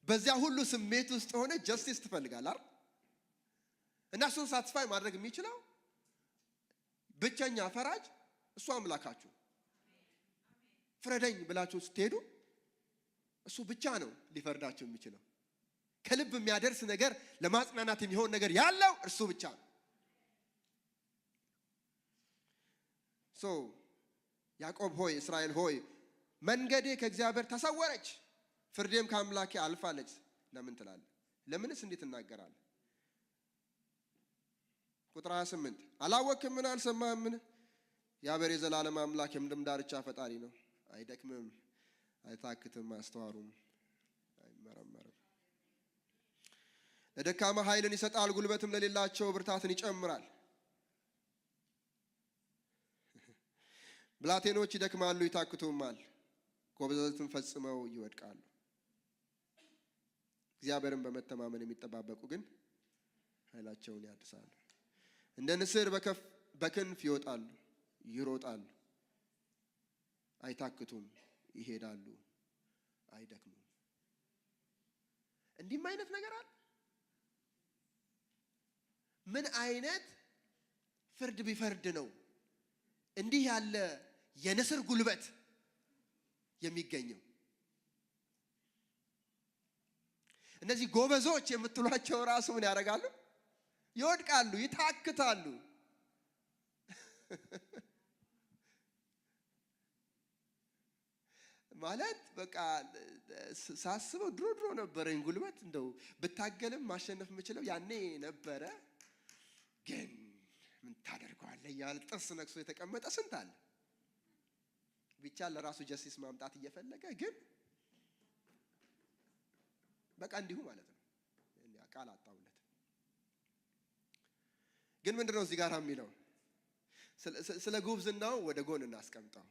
በዚያ ሁሉ ስሜት ውስጥ ሆነ justice ትፈልጋለህ አይደል? እና እሱን satisfy ማድረግ የሚችለው ብቸኛ ፈራጅ እሱ አምላካችሁ። ፍረደኝ ብላችሁ ስትሄዱ እሱ ብቻ ነው ሊፈርዳችሁ የሚችለው። ከልብ የሚያደርስ ነገር ለማጽናናት የሚሆን ነገር ያለው እርሱ ብቻ ነው። So ያዕቆብ ሆይ እስራኤል ሆይ መንገዴ ከእግዚአብሔር ተሰወረች፣ ፍርዴም ከአምላኬ አልፋለች ለምን ትላለህ? ለምንስ እንዴት ትናገራለህ? ቁጥር 28 አላወቅህምን? አልሰማህምን? እግዚአብሔር የዘላለም አምላክ የምድርም ዳርቻ ፈጣሪ ነው። አይደክምም፣ አይታክትም፣ ማስተዋሉም አይመረመርም። ለደካማ ኃይልን ይሰጣል፣ ጉልበትም ለሌላቸው ብርታትን ይጨምራል። ብላቴኖች ይደክማሉ ይታክቱማል፣ ጎበዛዝትም ፈጽመው ይወድቃሉ። እግዚአብሔርን በመተማመን የሚጠባበቁ ግን ኃይላቸውን ያድሳሉ። እንደ ንስር በክንፍ ይወጣሉ፣ ይሮጣሉ፣ አይታክቱም፣ ይሄዳሉ፣ አይደክሙም። እንዲህም አይነት ነገር አለ። ምን አይነት ፍርድ ቢፈርድ ነው እንዲህ ያለ የንስር ጉልበት የሚገኘው? እነዚህ ጎበዞች የምትሏቸው ራሱ ምን ያደርጋሉ? ይወድቃሉ፣ ይታክታሉ። ማለት በቃ ሳስበው ድሮ ድሮ ነበረኝ ጉልበት፣ እንደው ብታገልም ማሸነፍ የምችለው ያኔ ነበረ። ግን ምን ታደርገዋለህ እያለ ጥርስ ነክሶ የተቀመጠ ስንት አለ። ብቻ ለራሱ justice ማምጣት እየፈለገ ግን በቃ እንዲሁ ማለት ነው። ቃል አጣውለት። ግን ምንድነው እዚህ ጋር የሚለው? ስለ ጉብዝናው ወደ ጎን እናስቀምጠው።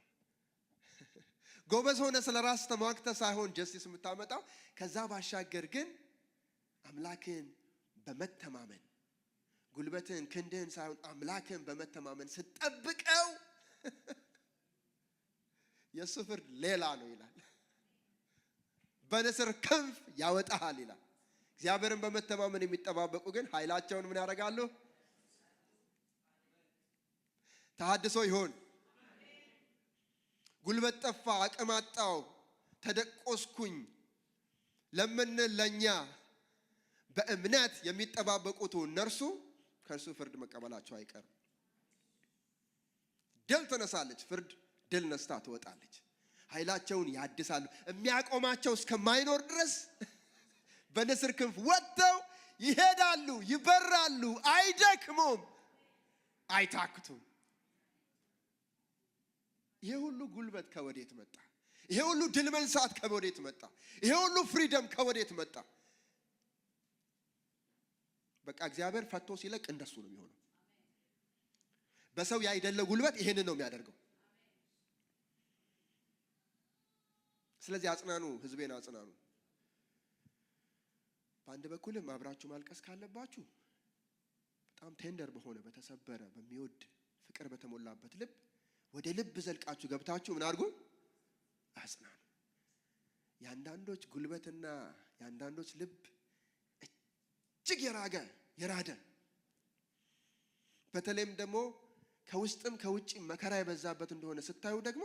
ጎበዝ ሆነ ስለ ራስ ተሟግተህ ሳይሆን justice የምታመጣው፣ ከዛ ባሻገር ግን አምላክን በመተማመን ጉልበትህን ክንድህን ሳይሆን አምላክን በመተማመን ስትጠብቀው የሱ ፍርድ ሌላ ነው ይላል። በንስር ክንፍ ያወጣሃል ይላል። እግዚአብሔርን በመተማመን የሚጠባበቁ ግን ኃይላቸውን ምን ያደርጋሉ? ተሐድሶ ይሆን። ጉልበት ጠፋ፣ አቅም አጣው፣ ተደቆስኩኝ ለምንል ለኛ በእምነት የሚጠባበቁት እነርሱ ከእርሱ ፍርድ መቀበላቸው አይቀርም። ድል ትነሳለች፣ ፍርድ ድል ነስታ ትወጣለች። ኃይላቸውን ያድሳሉ፣ የሚያቆማቸው እስከማይኖር ድረስ በንስር ክንፍ ወጥተው ይሄዳሉ፣ ይበራሉ፣ አይደክሙም፣ አይታክቱም። ይሄ ሁሉ ጉልበት ከወዴት መጣ? ይሄ ሁሉ ድል መንሳት ከወዴት መጣ? ይሄ ሁሉ freedom ከወዴት መጣ? በቃ እግዚአብሔር ፈቶ ሲለቅ እንደሱ ነው የሚሆነው። በሰው ያይደለ ጉልበት ይሄንን ነው የሚያደርገው። ስለዚህ አጽናኑ፣ ህዝቤን አጽናኑ። በአንድ በኩልም አብራችሁ ማልቀስ ካለባችሁ በጣም tender በሆነ፣ በተሰበረ፣ በሚወድ ፍቅር በተሞላበት ልብ ወደ ልብ ዘልቃችሁ ገብታችሁ ምን አድርጉ? አጽናኑ። የአንዳንዶች ጉልበትና የአንዳንዶች ልብ እጅግ የራገ የራደ፣ በተለይም ደግሞ ከውስጥም ከውጭ መከራ የበዛበት እንደሆነ ስታዩ ደግሞ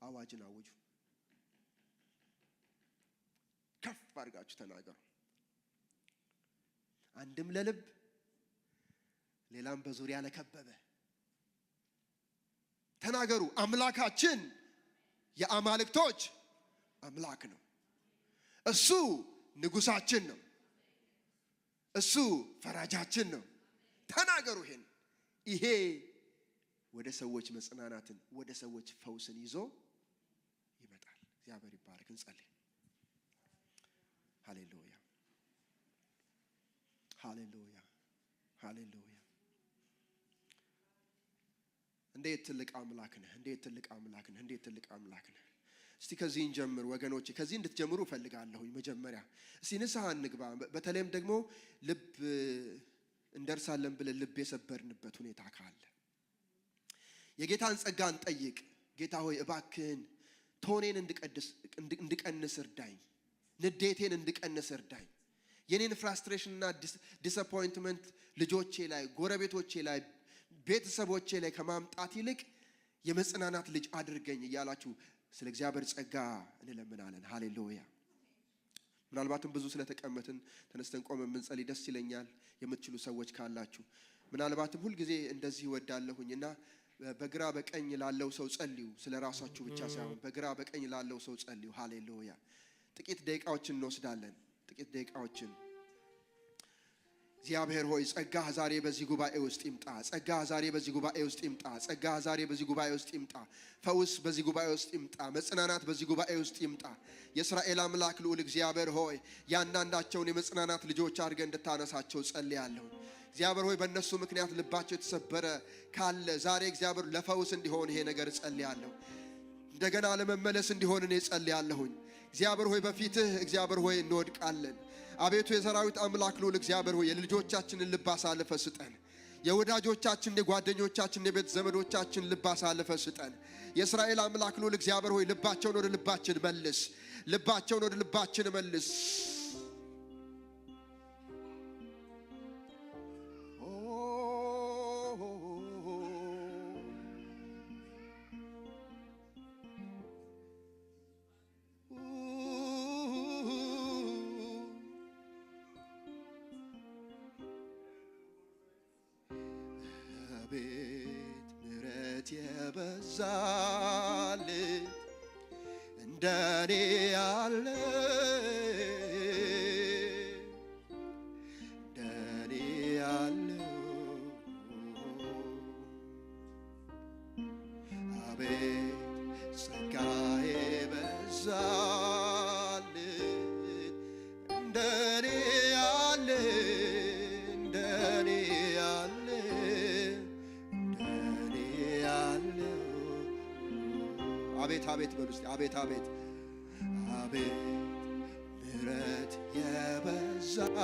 አዋጅን አውጁ። ከፍ አድርጋችሁ ተናገሩ። አንድም ለልብ፣ ሌላም በዙሪያ ለከበበ ተናገሩ። አምላካችን የአማልክቶች አምላክ ነው። እሱ ንጉሳችን ነው። እሱ ፈራጃችን ነው። ተናገሩ ይሄን። ይሄ ወደ ሰዎች መጽናናትን፣ ወደ ሰዎች ፈውስን ይዞ ይመጣል። እግዚአብሔር ይባረክ። እንጸልይ። ሃሌሉያ፣ ሃሌሉያ፣ ሃሌሉያ። እንዴት ትልቅ አምላክ ነህ! እንዴት ትልቅ አምላክ ነህ! እንዴት ትልቅ አምላክ ነህ! እስቲ ከዚህ እንጀምር ወገኖቼ፣ ከዚህ እንድትጀምሩ እፈልጋለሁኝ። መጀመሪያ እስቲ ንስሐ እንግባ። በተለይም ደግሞ ልብ እንደርሳለን ብለን ልብ የሰበርንበት ሁኔታ ካለ የጌታን ጸጋ እንጠይቅ። ጌታ ሆይ፣ እባክህን tone ኤን እንድቀንስ እርዳኝ፣ ንዴቴን እንድቀንስ እርዳኝ። የኔን frustration እና disappointment ልጆቼ ላይ፣ ጎረቤቶቼ ላይ፣ ቤተሰቦቼ ላይ ከማምጣት ይልቅ የመጽናናት ልጅ አድርገኝ እያላችሁ ስለ እግዚአብሔር ጸጋ እንለምናለን። ሃሌሉያ። ምናልባትም ብዙ ስለተቀመጥን ተነስተን ቆመን ብንጸልይ ደስ ይለኛል። የምትችሉ ሰዎች ካላችሁ፣ ምናልባትም ሁልጊዜ እንደዚህ እወዳለሁኝ እና በግራ በቀኝ ላለው ሰው ጸልዩ። ስለ ራሳችሁ ብቻ ሳይሆን በግራ በቀኝ ላለው ሰው ጸልዩ። ሃሌሉያ። ጥቂት ደቂቃዎችን እንወስዳለን። ጥቂት ደቂቃዎችን። እግዚአብሔር ሆይ፣ ጸጋህ ዛሬ በዚህ ጉባኤ ውስጥ ይምጣ። ጸጋህ ዛሬ በዚህ ጉባኤ ውስጥ ይምጣ። ጸጋህ ዛሬ በዚህ ጉባኤ ውስጥ ይምጣ። ፈውስ በዚህ ጉባኤ ውስጥ ይምጣ። መጽናናት በዚህ ጉባኤ ውስጥ ይምጣ። የእስራኤል አምላክ ልዑል እግዚአብሔር ሆይ፣ ያንዳንዳቸውን የመጽናናት ልጆች አድርገህ እንድታነሳቸው ጸልያለሁ። እግዚአብሔር ሆይ፣ በእነሱ ምክንያት ልባቸው የተሰበረ ካለ ዛሬ እግዚአብሔር ለፈውስ እንዲሆን ይሄ ነገር እጸልያለሁ። እንደገና ለመመለስ እንዲሆን እኔ ጸልያለሁኝ። እግዚአብሔር ሆይ፣ በፊትህ እግዚአብሔር ሆይ እንወድቃለን። አቤቱ የሰራዊት አምላክ ልዑል እግዚአብሔር ሆይ፣ የልጆቻችንን ልብ አሳልፈህ ስጠን። የወዳጆቻችን፣ የጓደኞቻችን፣ የቤት ዘመዶቻችን ልብ አሳልፈህ ስጠን። የእስራኤል አምላክ ልዑል እግዚአብሔር ሆይ፣ ልባቸውን ወደ ልባችን መልስ። ልባቸውን ወደ ልባችን መልስ። አቤት ምሕረት የበዛለት እንደኔ ያለ፣ እንደኔ ያለ፣ አቤት ጸጋ የበዛለት እንደኔ ያለ፣ እንደኔ ያለ፣ እንደኔ ያለ። አቤት አቤት በሉ እስቲ። አቤት አቤት አቤት ምሕረት የበዛለት፣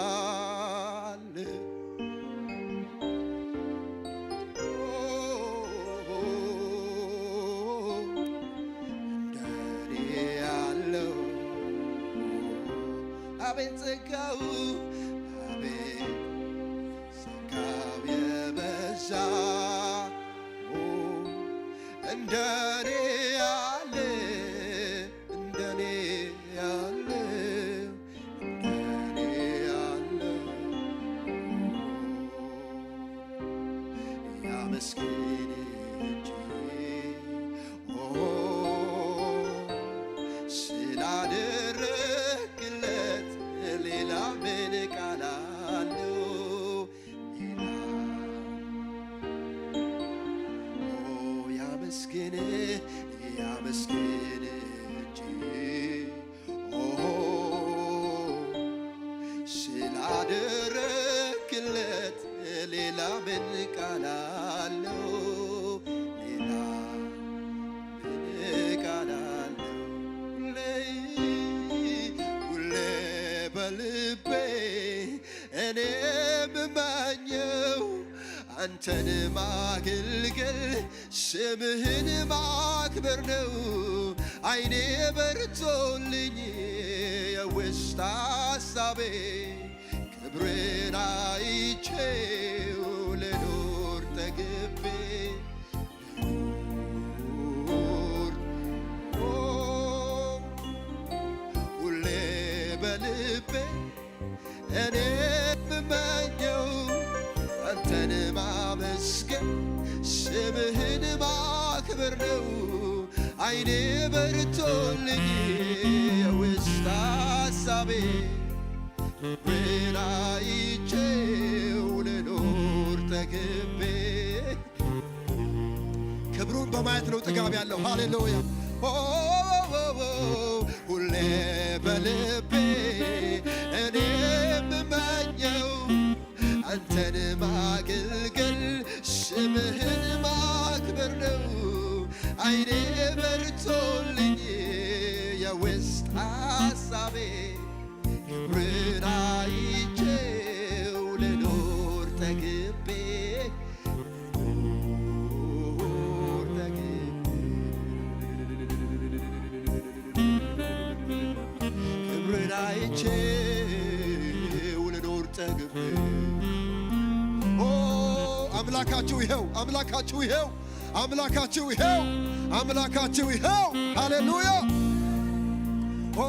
እንደኔ ያለው፣ አቤት ጸጋው፣ አቤት ጸጋው የበዛ፣ እንደኔ ያለ፣ እንደኔ ያለ፣ እንደኔ ያለ። ያመስግን እንጂ ኦ ስላደረግለት ሌላ ምን ቃል አለው? ሌላ ኦ ያመስግን ያመስግን እንጂ ኦ ስላደረግለት ሌላ ምን ቃል አለው? ሌላ ምን ቃል አለው? ሁሌ ሁሌ በልቤ እኔ የምመኘው አንተን ማገልገል ስምህን ማክበር ነው። አይኔ በርቶልኝ የውስጥ ሐሳቤ ክብርን አይቼው ልኖር ጠግቤ ልኖር ኦ ሁሌ በልቤ እኔ የምመኘው አንተን ማመስገን ስምህን ማክበር ነው። አይኔ በርቶልኝ የውስጥ ሐሳቤ ክብርን አይቼው ልኖር ጠግቤ። ክብሩን በማየት ነው ጥጋብ ያለው። ሃሌሉያ ኦ ሁሌ በልቤ እኔ የምመኘው አንተን ማገልገል ስምህን ማክበር ነው። አይኔ በርቶልኝ የውስጥ ሐሳቤ ክብርን አይቼው ልኖር ጠግቤ ልኖር ጠግቤ። ክብርን አይቼው ልኖር ጠግቤ። ኦ አምላካችሁ ይኸው፣ አምላካችሁ ይኸው፣ አምላካችሁ ይኸው፣ አምላካችሁ ይኸው። ሃሌሉያ ኦ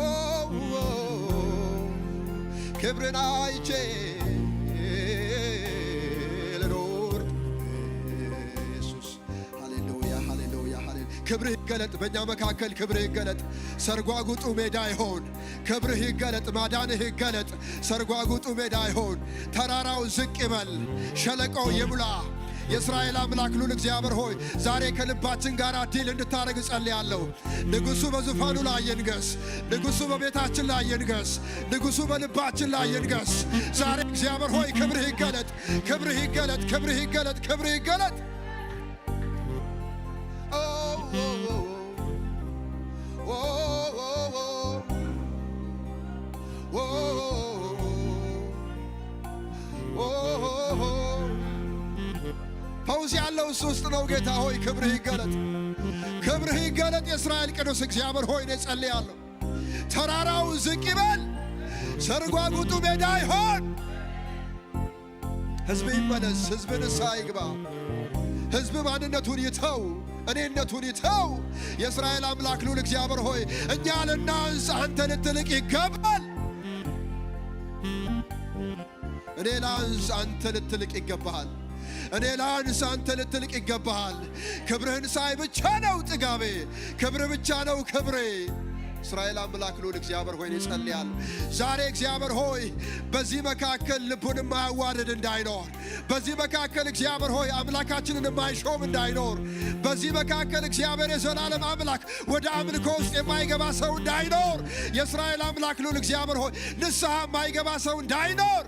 ክብርን አይቼ ልኖር ኢየሱስ። ሃሌሉያ ሃሌሉያ ሃሌሉያ። ክብርህ ይገለጥ በእኛ መካከል፣ ክብርህ ይገለጥ። ሰርጓጉጡ ሜዳ ይሆን። ክብርህ ይገለጥ፣ ማዳንህ ይገለጥ። ሰርጓጉጡ ሜዳ ይሆን። ተራራው ዝቅ ይበል፣ ሸለቆው ይሙላ። የእስራኤል አምላክ ልዑል እግዚአብሔር ሆይ፣ ዛሬ ከልባችን ጋር deal እንድታደርግ እጸልያለሁ። ንጉሡ በዙፋኑ ላይ ይንገስ። ንጉሡ በቤታችን ላይ ይንገስ። ንጉሡ በልባችን ላይ ይንገስ። ዛሬ እግዚአብሔር ሆይ ክብርህ ይገለጥ፣ ክብርህ ይገለጥ፣ ክብርህ ይገለጥ፣ ክብርህ ይገለጥ። ኦ ኦ ኦ ኦ ኦ ኦ ፈውስ ያለው እሱ ውስጥ ነው። ጌታ ሆይ ክብርህ ይገለጥ፣ ክብርህ ይገለጥ። የእስራኤል ቅዱስ እግዚአብሔር ሆይ እኔ ጸልያለሁ። ተራራው ዝቅ ይበል፣ ሰርጓጉጡ ሜዳ ይሆን። ሕዝብ ይመለስ፣ ሕዝብ ንስሐ ይግባ። ሕዝብ ማንነቱን ይተው፣ እኔነቱን ይተው። የእስራኤል አምላክ ልዑል እግዚአብሔር ሆይ እኛ ልናንስ፣ አንተ ልትልቅ ይገባል። እኔ ላንስ፣ አንተ ልትልቅ ይገባሃል። እኔ ላንስ፣ አንተ ልትልቅ ይገባሃል። ክብርህን ሳይ ብቻ ነው ጥጋቤ፣ ክብር ብቻ ነው ክብሬ። እስራኤል አምላክ ልዑል እግዚአብሔር ሆይ እጸልያለሁ። ዛሬ እግዚአብሔር ሆይ በዚህ መካከል ልቡን የማያዋርድ እንዳይኖር፣ በዚህ መካከል እግዚአብሔር ሆይ አምላካችንን የማይሾም እንዳይኖር፣ በዚህ መካከል እግዚአብሔር የዘላለም አምላክ ወደ አምልኮ ውስጥ የማይገባ ሰው እንዳይኖር፣ የእስራኤል አምላክ ልዑል እግዚአብሔር ሆይ ንስሐ የማይገባ ሰው እንዳይኖር።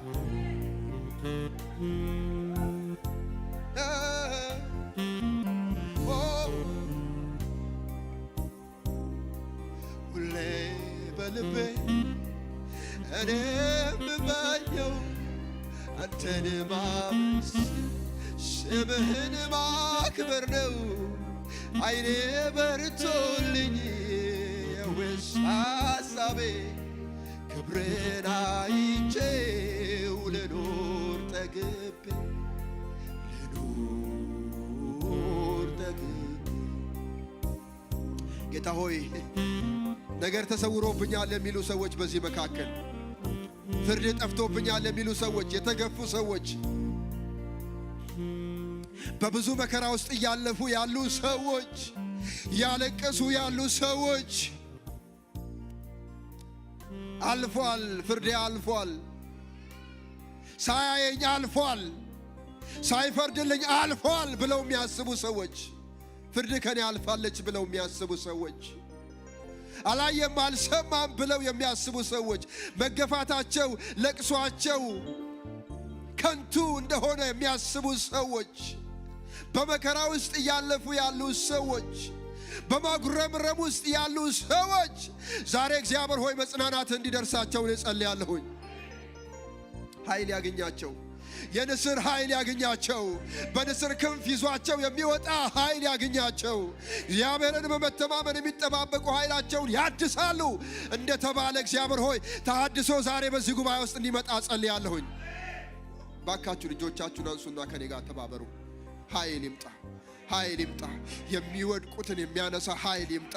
ሁሌ በልቤ እኔ የምመኘው አንተን ማመስገን ስምህን ማክበር ነው። አይኔ በርቶልኝ የውስጥ ሐሳቤ ክብርን አይቼው ልኖር ጠግቤ ልኖር ጠግቤ። ጌታ ሆይ ነገር ተሰውሮብኛል የሚሉ ሰዎች፣ በዚህ መካከል ፍርድ ጠፍቶብኛል የሚሉ ሰዎች፣ የተገፉ ሰዎች፣ በብዙ መከራ ውስጥ እያለፉ ያሉ ሰዎች፣ ያለቀሱ ያሉ ሰዎች፣ አልፏል፣ ፍርዴ አልፏል፣ ሳያየኝ አልፏል፣ ሳይፈርድልኝ አልፏል ብለው የሚያስቡ ሰዎች፣ ፍርድ ከኔ አልፋለች ብለው የሚያስቡ ሰዎች፣ አላየም አልሰማም ብለው የሚያስቡ ሰዎች፣ መገፋታቸው ለቅሷቸው ከንቱ እንደሆነ የሚያስቡ ሰዎች፣ በመከራ ውስጥ እያለፉ ያሉ ሰዎች፣ በማጉረምረም ውስጥ ያሉ ሰዎች ዛሬ እግዚአብሔር ሆይ መጽናናት እንዲደርሳቸው እኔ ጸልያለሁኝ። ኃይል ያገኛቸው፣ የንስር ኃይል ያገኛቸው፣ በንስር ክንፍ ይዟቸው የሚወጣ ኃይል ያገኛቸው። እግዚአብሔርን በመተማመን የሚጠባበቁ ኃይላቸውን ያድሳሉ እንደተባለ እግዚአብሔር ሆይ ተሐድሶ ዛሬ በዚህ ጉባኤ ውስጥ እንዲመጣ ጸልያለሁኝ። ባካችሁ ልጆቻችሁን አንሱና ከኔ ጋር ተባበሩ። ኃይል ይምጣ፣ ኃይል ይምጣ። የሚወድቁትን የሚያነሳ ኃይል ይምጣ።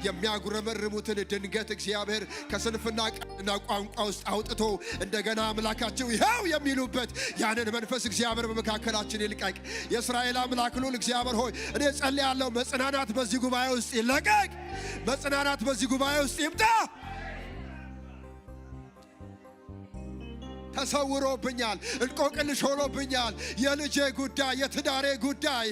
የሚያጉረመርሙትን ድንገት እግዚአብሔር ከስንፍና ቃልና ቋንቋ ውስጥ አውጥቶ እንደገና አምላካቸው ይኸው የሚሉበት ያንን መንፈስ እግዚአብሔር በመካከላችን ይልቀቅ። የእስራኤል አምላክ ልዑል እግዚአብሔር ሆይ እኔ ጸልያለሁ፣ መጽናናት በዚህ ጉባኤ ውስጥ ይለቀቅ። መጽናናት በዚህ ጉባኤ ውስጥ ይምጣ። ተሰውሮብኛል፣ እንቆቅልሽ ሆኖብኛል። የልጄ ጉዳይ፣ የትዳሬ ጉዳይ፣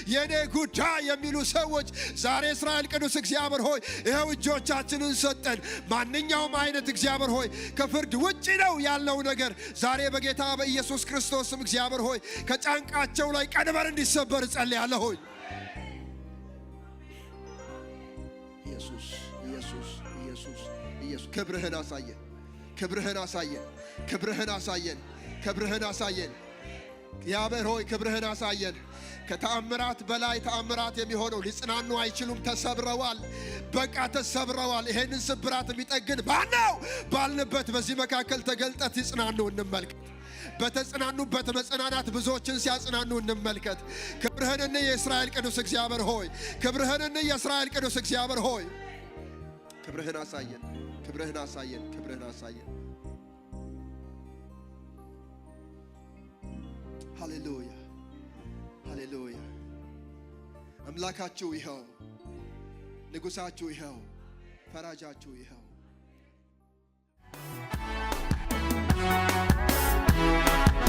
የኔ ጉዳይ የሚሉ ሰዎች ዛሬ እስራኤል ቅዱስ እግዚአብሔር ሆይ ይኸው እጆቻችንን ሰጠን። ማንኛውም አይነት እግዚአብሔር ሆይ ከፍርድ ውጭ ነው ያለው ነገር ዛሬ በጌታ በኢየሱስ ክርስቶስም እግዚአብሔር ሆይ ከጫንቃቸው ላይ ቀንበር እንዲሰበር እጸልያለሁ። ኢየሱስ፣ ኢየሱስ፣ ኢየሱስ፣ ኢየሱስ፣ ክብርህን አሳየን፣ ክብርህን አሳየን፣ ክብርህን አሳየን፣ ክብርህን አሳየን። እግዚአብሔር ሆይ ክብርህን አሳየን። ከተአምራት በላይ ተአምራት የሚሆነው ሊጽናኑ አይችሉም። ተሰብረዋል፣ በቃ ተሰብረዋል። ይሄንን ስብራት የሚጠግን ማነው ባልንበት በዚህ መካከል ተገልጠት ይጽናኑ እንመልከት። በተጽናኑበት መጽናናት ብዙዎችን ሲያጽናኑ እንመልከት። ክብርህን የእስራኤል ቅዱስ እግዚአብሔር ሆይ፣ ክብርህን የእስራኤል ቅዱስ እግዚአብሔር ሆይ ክብርህን አሳየን፣ ክብርህን አሳየን፣ ክብርህን አሳየን። ሃሌሉያ፣ ሃሌሉያ። አምላካችሁ ይኸው፣ ንጉሳችሁ ይኸው፣ ፈራጃችሁ ይኸው።